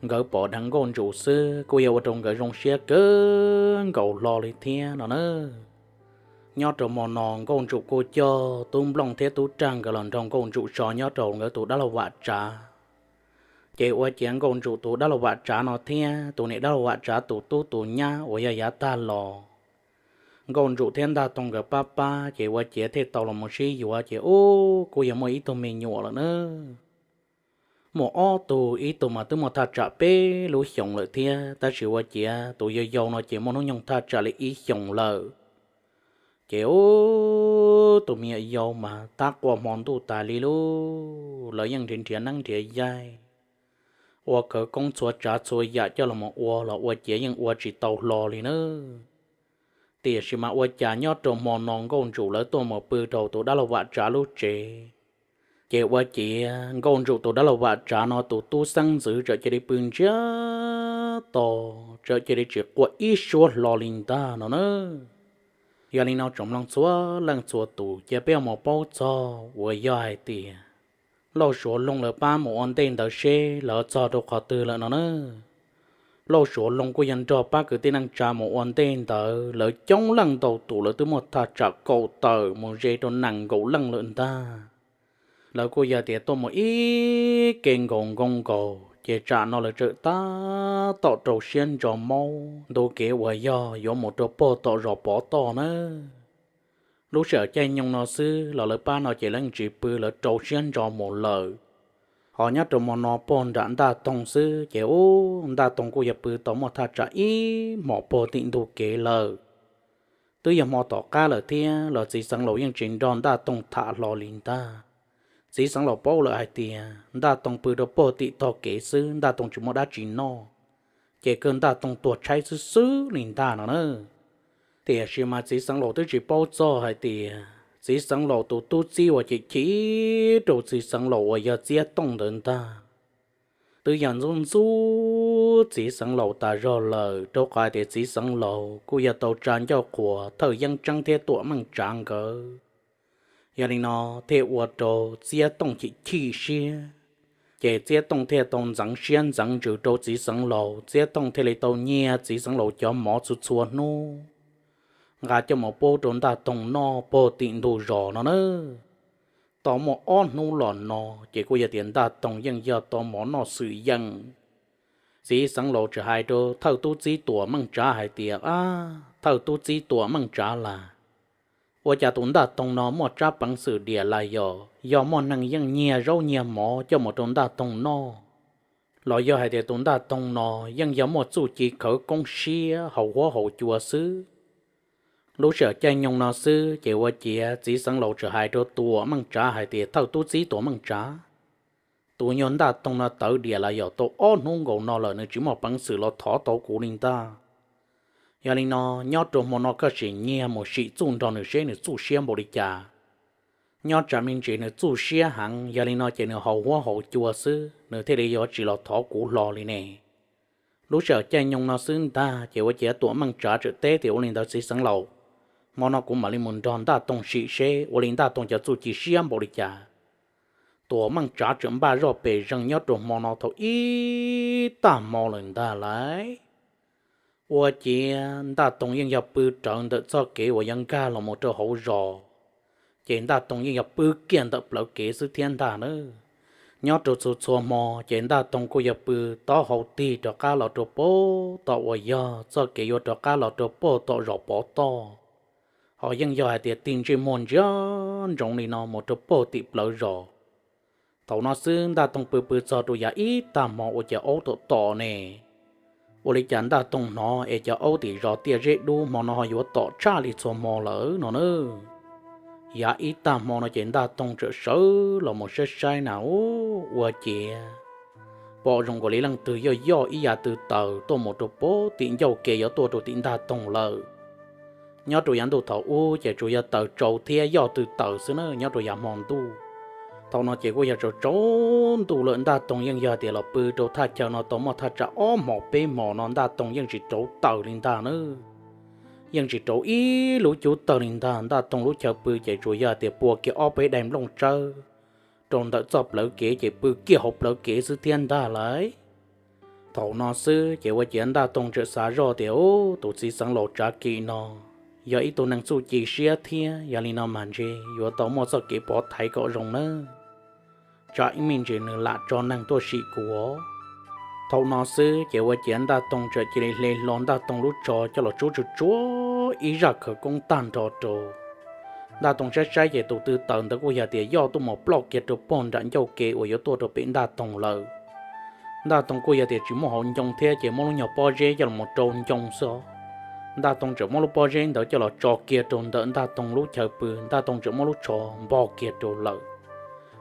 Nkawd pom dheev Nkauj Ntsum xwb kuj yog ua rau nkawd zoo siab kawg nkaus hlo li thiab no na. Nyob rau hmo no Nkauj Ntsum kuj coj Tub Nplooj thiab Tub Raj nkawd los nrog Nkauj Ntsum so nyob rau nkawd tus dab laug Vam Tsav. Ces ua ciav Nkauj Ntsum tus dab laug Vam Tsav no thiab tus niam dab laug Vam Tsav tus tub tus nyab uas yog yav tag los, Nkauj Ntsum thiab Ntaj Toog nkawd pab pab ces ua ciav thiaj tau los mus sib yuav ces ub kuj yog muaj ib tug me nyuam lawm na. Muaj ob tug, ib tug mas twb muaj thaj tsam peb lub xyoos lawm thiab, tab sis ua ciav tus yau yau no ces muaj hnub nyoog thaj tsam li ib xyoos lawm. Ces ub, tus me nyuam yau mas tab quaj hmo ntuj tas li lub, lawv yeej nrhiav nrhiav neeb nrhiav yaig, ua khawv koob txhua tsav txhua yam coj los ua los ua ciav yeej ua tsis tau hlo li na. Tiam sis mas ua cas nyob rau hmo no Nkauj Ntsum lawv tuaj mus pw rau tus dab laug Vam Tsav lub tsev, ces ua ciav Nkauj Ntsum tus dab laug Vam Tsav no tus tub xeeb ntxwv txawm cia li pw ntsiag to, txawm cia li tsis quaj ib suab hlo li ntag no na. Yog li no tsoom mloog txhua leej txhua tus, cia peb mus paub txog uas yog hais tias Lauj Suav Loog lawv pab mus ua ntej ntawd seb lawv txog rau qhov twg lawm no na. Lauj Suav Loog kuj yog nrog pab kwv tij neej tsa mus ua ntej ntawd, lawv coob leej ntau tus, lawv twb muaj thaj tsam kaum tawm mus ze rau nees nkaum leej lawm ntag. Lawv kuj yog tias tuaj mus ib ke nkaus nkoos nkaus, ces tsam no lawv txawm tab tom rau siab ntso maub ntu kev uas yog yuav mus rau puag tom zos Pov Toj na. Lub sij hawm caij nyoog no xwb los lawv pab no ces lawv yeej tsis pw, lawv rau siab ntso mus lawm. Ho nyob rau hmo no puag nram Ntaj Toog xwb ces ub, Ntaj Toog kuj yog pw tau muaj thaj tsam ib hmos puag tim ntug kev lawm. Twb yog hmo tom qab lawm thiab los Txiv Xeev Laus yeej tsis nrog Ntaj Toog tham hlo li ntag. Txiv Xeev Laus paub lawm hais tias Ntaj Toog pw rau puag tim tog kev xwb, Ntaj Toog tsis muaj dab tsi noj, ces kawg Ntaj Toog tuag tshaib xwb xwb li ntag no na. Tiam sis mas Txiv Xeev Laus twb tsis paub txog hais tias Txiv Xeev Laus tus tub txib uas chim chim rau Txiv Xeev Laus uas yog Txiab Tooj ntawd ntag, twb yog ntxub ntxub Txiv Xeev Laus tas zog lawm, rau qhov hais tias Txiv Xeev Laus kuj yog tau tsa ncauj qhuas thawj yeeb tseeb thiab Tuam Meej Tsav nkawd. Yog li no thiaj ua rau Txiab Tooj chim chim siab, ces Txiab Tooj thiaj tau ntxeev siab ntxeev ntsws rau Txiv Xeev Laus, Txiab Tooj thiaj li tau nyiag Txiv Xeev Laus cov mov txhua txhua hnub nqa coj mus pub rau Ntaj Toog noj puag tim ntug zos no na. Tau muaj ob hnub los no ces kuj yog tias Ntaj Toog yeej yog tau mov noj xwm yeem. Txiv Xeev Laus txawm hais rau thawj tub txib Tuam Meej Tsav hais tias, Ab, thawj tub txib Tuam Meej Tsav las, ua cas tus Ntaj Toog no muaj tsab peev xwm diam lawm yom? Yog muaj neeg yeej nyiag zaub nyiag mov coj mus rau Ntaj Toog noj, los yog hais tias tus Ntaj Toog no yeej yog muaj txuj ci khawv koob siab haus huab haus cua xwb? Lub sij hawm caij nyoog no xwb ces ua ciav Txiv Xeev Laus txawm hais rau Tuam Meej Tsav hais tias, Thawj tub txib Tuam Meej Tsav, tus nyuag Ntaj Toog no tawv diam lawm yom, tau ob hnub nkaus no lawm nws tsis muaj peev xwm los thov tau kuv li ntag. Yog li no, nyob rau hmo no koj sim nyiag mus sim txuj nrog nws seb nws txuj siab npaum li cas. Nyob tsam me ntsis nws txuj siab heev, yog li no ces nws haus huab haus cua xwb, nws thiaj li yuav tsis los thov kuv hlo li ne. Lub sij hawm caij nyoog no xwb ntag ces ua ciav Tuam Meej Tsav txawm teb tias, Ua li ntawd Txiv Xeev Laus, hmo no kuv mam li mus nrog Ntaj Toog sim seb ua li Ntaj Toog cov txuj ci siab npaum li cas. Tuam Meej Tsav txawm npaj zoj pes zeeg nyob rau hmo no thaum ib tag hmo lawm ntag lauj. Ua ciav Ntaj Toog yeej yog pw rawv ntawm txoj kev uas yuav nkag los mus rau hauv zos, ces Ntaj Toog yeej yog pw kiag ntawm plawv kev xwb thiab ntag na. Nyob rau txhua txhua hmo ces Ntaj Toog kuj yog pw taub hau tig rov qab los rau puag tom uas yog txoj kev yuav rov qab los rau puag tom zos Pov Toj, ho yeej yog hais tias tig ntsej muag ntsia ntsoov li no mus rau puag tim plawv zos. Thaum no xwb Ntaj Toog pw pw txog rau yav ib tag hmo ua cas aub tom tom ne. Ua li cas Ntaj Toog hnov es cov aub tim zos tiaj zeb dub hmo no ho yuav tom tshaj li txhua hmo lawm no na. Yav ib tag hmo no ces Ntaj Toog txawm sawv los mus saib saib na, ub, ua ciav pom zoo nkaus li leej twg yoj yoj ib yav tw taws tuaj mus rau puag tim ncauj ke yuav tuaj rau tim Ntaj Toog lawm. Nyob rau yav ntuj thaum ub ces tsuas yog taws tsau thiab yoj tw taws xwb na nyob rau yav hmo ntuj. Thaum no ces kuj yog tsaus tsaus ntuj lawm, Ntaj Toog yeej yog tias los pw rau thaj chaw no tau muaj thaj tsam ob hmos peb hmos no Ntaj Toog yeej tsis rauv taws li ntag na. Yeej tsis rauv ib lub cub tawg li ntag, Ntaj Toog lub chaw pw ces tsuas yog tias pua kiag ob peb daim nplooj tsawb rau ntawm txoj plawv kev ces pw kiag hauv plawv kev xwb thiab ntag lauj. Thaum no xwb ces ua ciav Ntaj Toog txawm xav zoj tias, Ub, tus txiv xeev laus Tsav Kim no yog ib tug neeg txuj ci siab thiab, yog li no mas ntshe yuav tau muaj txoj kev pov thaiv kom zoo nawb. Tsam ib me ntsis nws lam tso neeg tuaj sim kuv. Thaum no xwb ces ua ciav Ntaj Toog txawm cia li hle hlo Ntaj Toog lub tsho coj los tsuab tsuag tsuab ib zaj khawv koob tag nrho rau. Ntaj Toog saib saib ces tus tw taws ntawd kuj yog tias yoj tuaj mus ploj kiag rau puag nram ncauj ke uas yuav tuaj rau pem Ntaj Toog lawm. Ntaj Toog kuj yog tias tsis muaj hauv ncoo thiab ces muab lub nyuag pob zeb coj los rau ncoo xwb os. Ntaj Toog txawm muab lub pob zeb ntawd coj los tso kiag rau ntawm Ntaj Toog lub chaw pw, Ntaj Toog txawm muab lub tsho npog kiag rau lawm.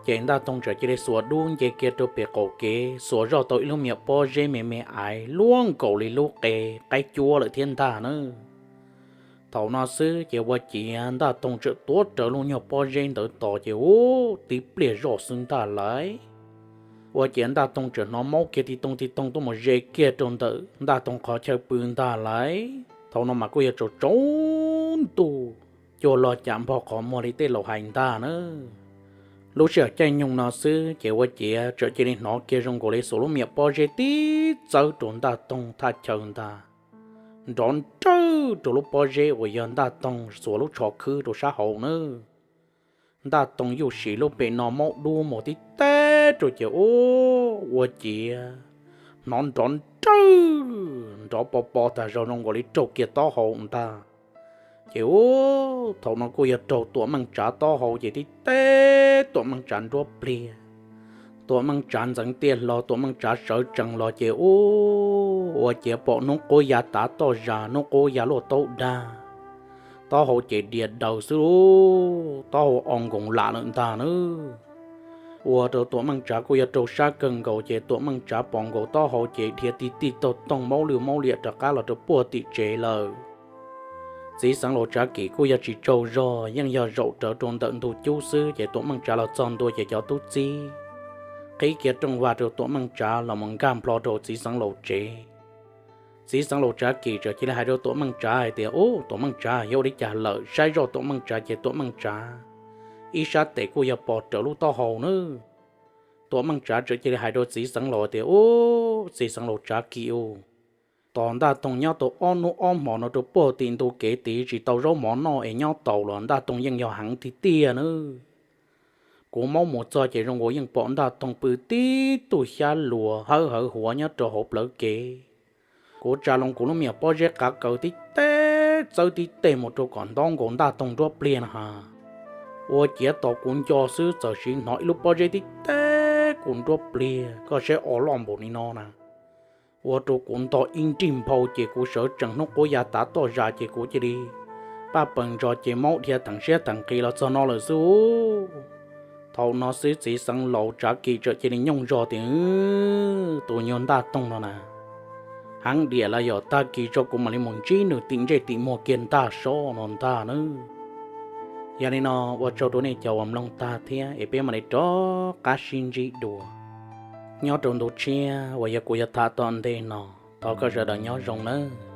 Ces Ntaj Toog txawm cia li xuas dub nce kiag rau pem qaum kev, xuas zoj tau ib lub me nyuam pob zeb me me aiv luaj nkaus li lub qe qaib cuab lawm thiab ntag na. Thaum no xwb ces ua ciav Ntaj Toog txawm tuav rawv lub nyuag pob zeb ntawd tos ces ub, tib pliag zoj xwb ntag lauj, ua ciav Ntaj Toog txawm hnov maub kiag ti toog ti toog tuaj mus ze kiag rau ntawm Ntaj Toog qhov chaw pw ntag lauj. Thaum no mas kuj yog tsaus tsaus ntuj, cua log cam npog qhov muag li tej laus hais ntag na. Lub sij hawm caij nyoog no xwb ces ua ciav txawm cia li hnov kiag zoo nkaus li xuas lub me nyuam pob zeb tib txawb rau Ntaj Toog thaj chaw ntag, nrov nrawj rau lub pob zeb uas yog Ntaj Toog xuas lub tsho khwb rau sab hauv na. Ntaj Toog yuj sim lub pem no maub dub mus tib teb rau ces ub, ua ciav hnov nrov nrawj, nrov po po tag zog zoo nkaus li raug kiag taub hau ntag. Ces ub, thaum no kuj yog raug Tuam Meej Tsav taub hau ces tib teb Tuam Meej Tsav nruab pliag. Tuam Meej Tsav ntxeev tiaj hlo, Tuam Meej Tsav sawv tsees los ces ub, ua ciav pom hnub qub ya tav toj zas, hnub qub ya luaj taub dag, taub hau ces dias daws xwb, taub hau o nkoos lam lawm ntag na. Ua rau Tuam Meej Tsav kuj yog raug sab kawg nkaus ces Tuam Meej Tsav pom nkaus taub hau ces dhia ti ti taug toog maub lwj maub liam rov qab los rau puag tim tsev lawm. Txiv xeev laus Tsav Kim kuj yog tsis tsaug zog, yeej yog zaum rawv rau ntawm ntug cub xwb ces Tuam Meej Tsav los txog ntua ces cov tub txib qhib kiag rooj vag rau Tuam Meej Tsav los mus nkag nplho rau txiv xeev laus tsev. Txiv xeev laus Tsav Kim txawm cia li hais rau Tuam Meej Tsav hais tias, Ub, Tuam Meej Tsav, yog ua li cas lawm? Saib zoj Tuam Meej Tsav ces Tuam Meej Tsav ib sab tes kuj yog pos raws lub taub hau nawb. Tuam Meej Tsav txawm cia li hais rau txiv xeev laus tias, Ub, txiv xeev laus Tsav Kim u, tos Ntaj Toog nyob tau ob hnub ob hmo no rau puag tim ntug kev tid tsis tau zaub mov noj es nyob taus los Ntaj Toog yeej yog heev tiag tiag nawb. Kuv maub mus txog ces zoo nkaus yeej pom Ntaj Toog pw tib tug xyab luas hawb hawv huav nyob rau hauv plawv kev. Kuv tsa loo kuv lub me nyuam pob zeb qav kaws tib teb txawb tib teg mus rau kom ntaub nkaus Ntaj Toog nruab pliag na has. Ua ciav tos kuv nco xwb txawm sim hnov ib lub pob zeb tib teb kuv nruab pliag, koj saib o loj npaum li no na. Ua rau kuv ntog ib nrig nphau ces kuv sawv tsees hnub qub ya tav toj zas ces kuv cia li paj paws ntso ces maub dhia theem siab theem nqhis los txog no lawm xwb. Thaum no xwb txiv xeev laus Tsav Kim txawm cia li nyooj zog tias, Tus nyuag Ntaj Toog no na, heev diam los yog tag kis tso kuv mam li mus ntsib nws tim ntsej tim muag kiag ntag sob no ntag nawb. Yog li no ua tsaug rau nej cov uas mloog tag thiab es peb mam li rov qab sib ntsib dua nyob rau ntu tshiab uas yog kuv yuav tham tom ntej no. Thov koj sawv daws nyob zoo nawb.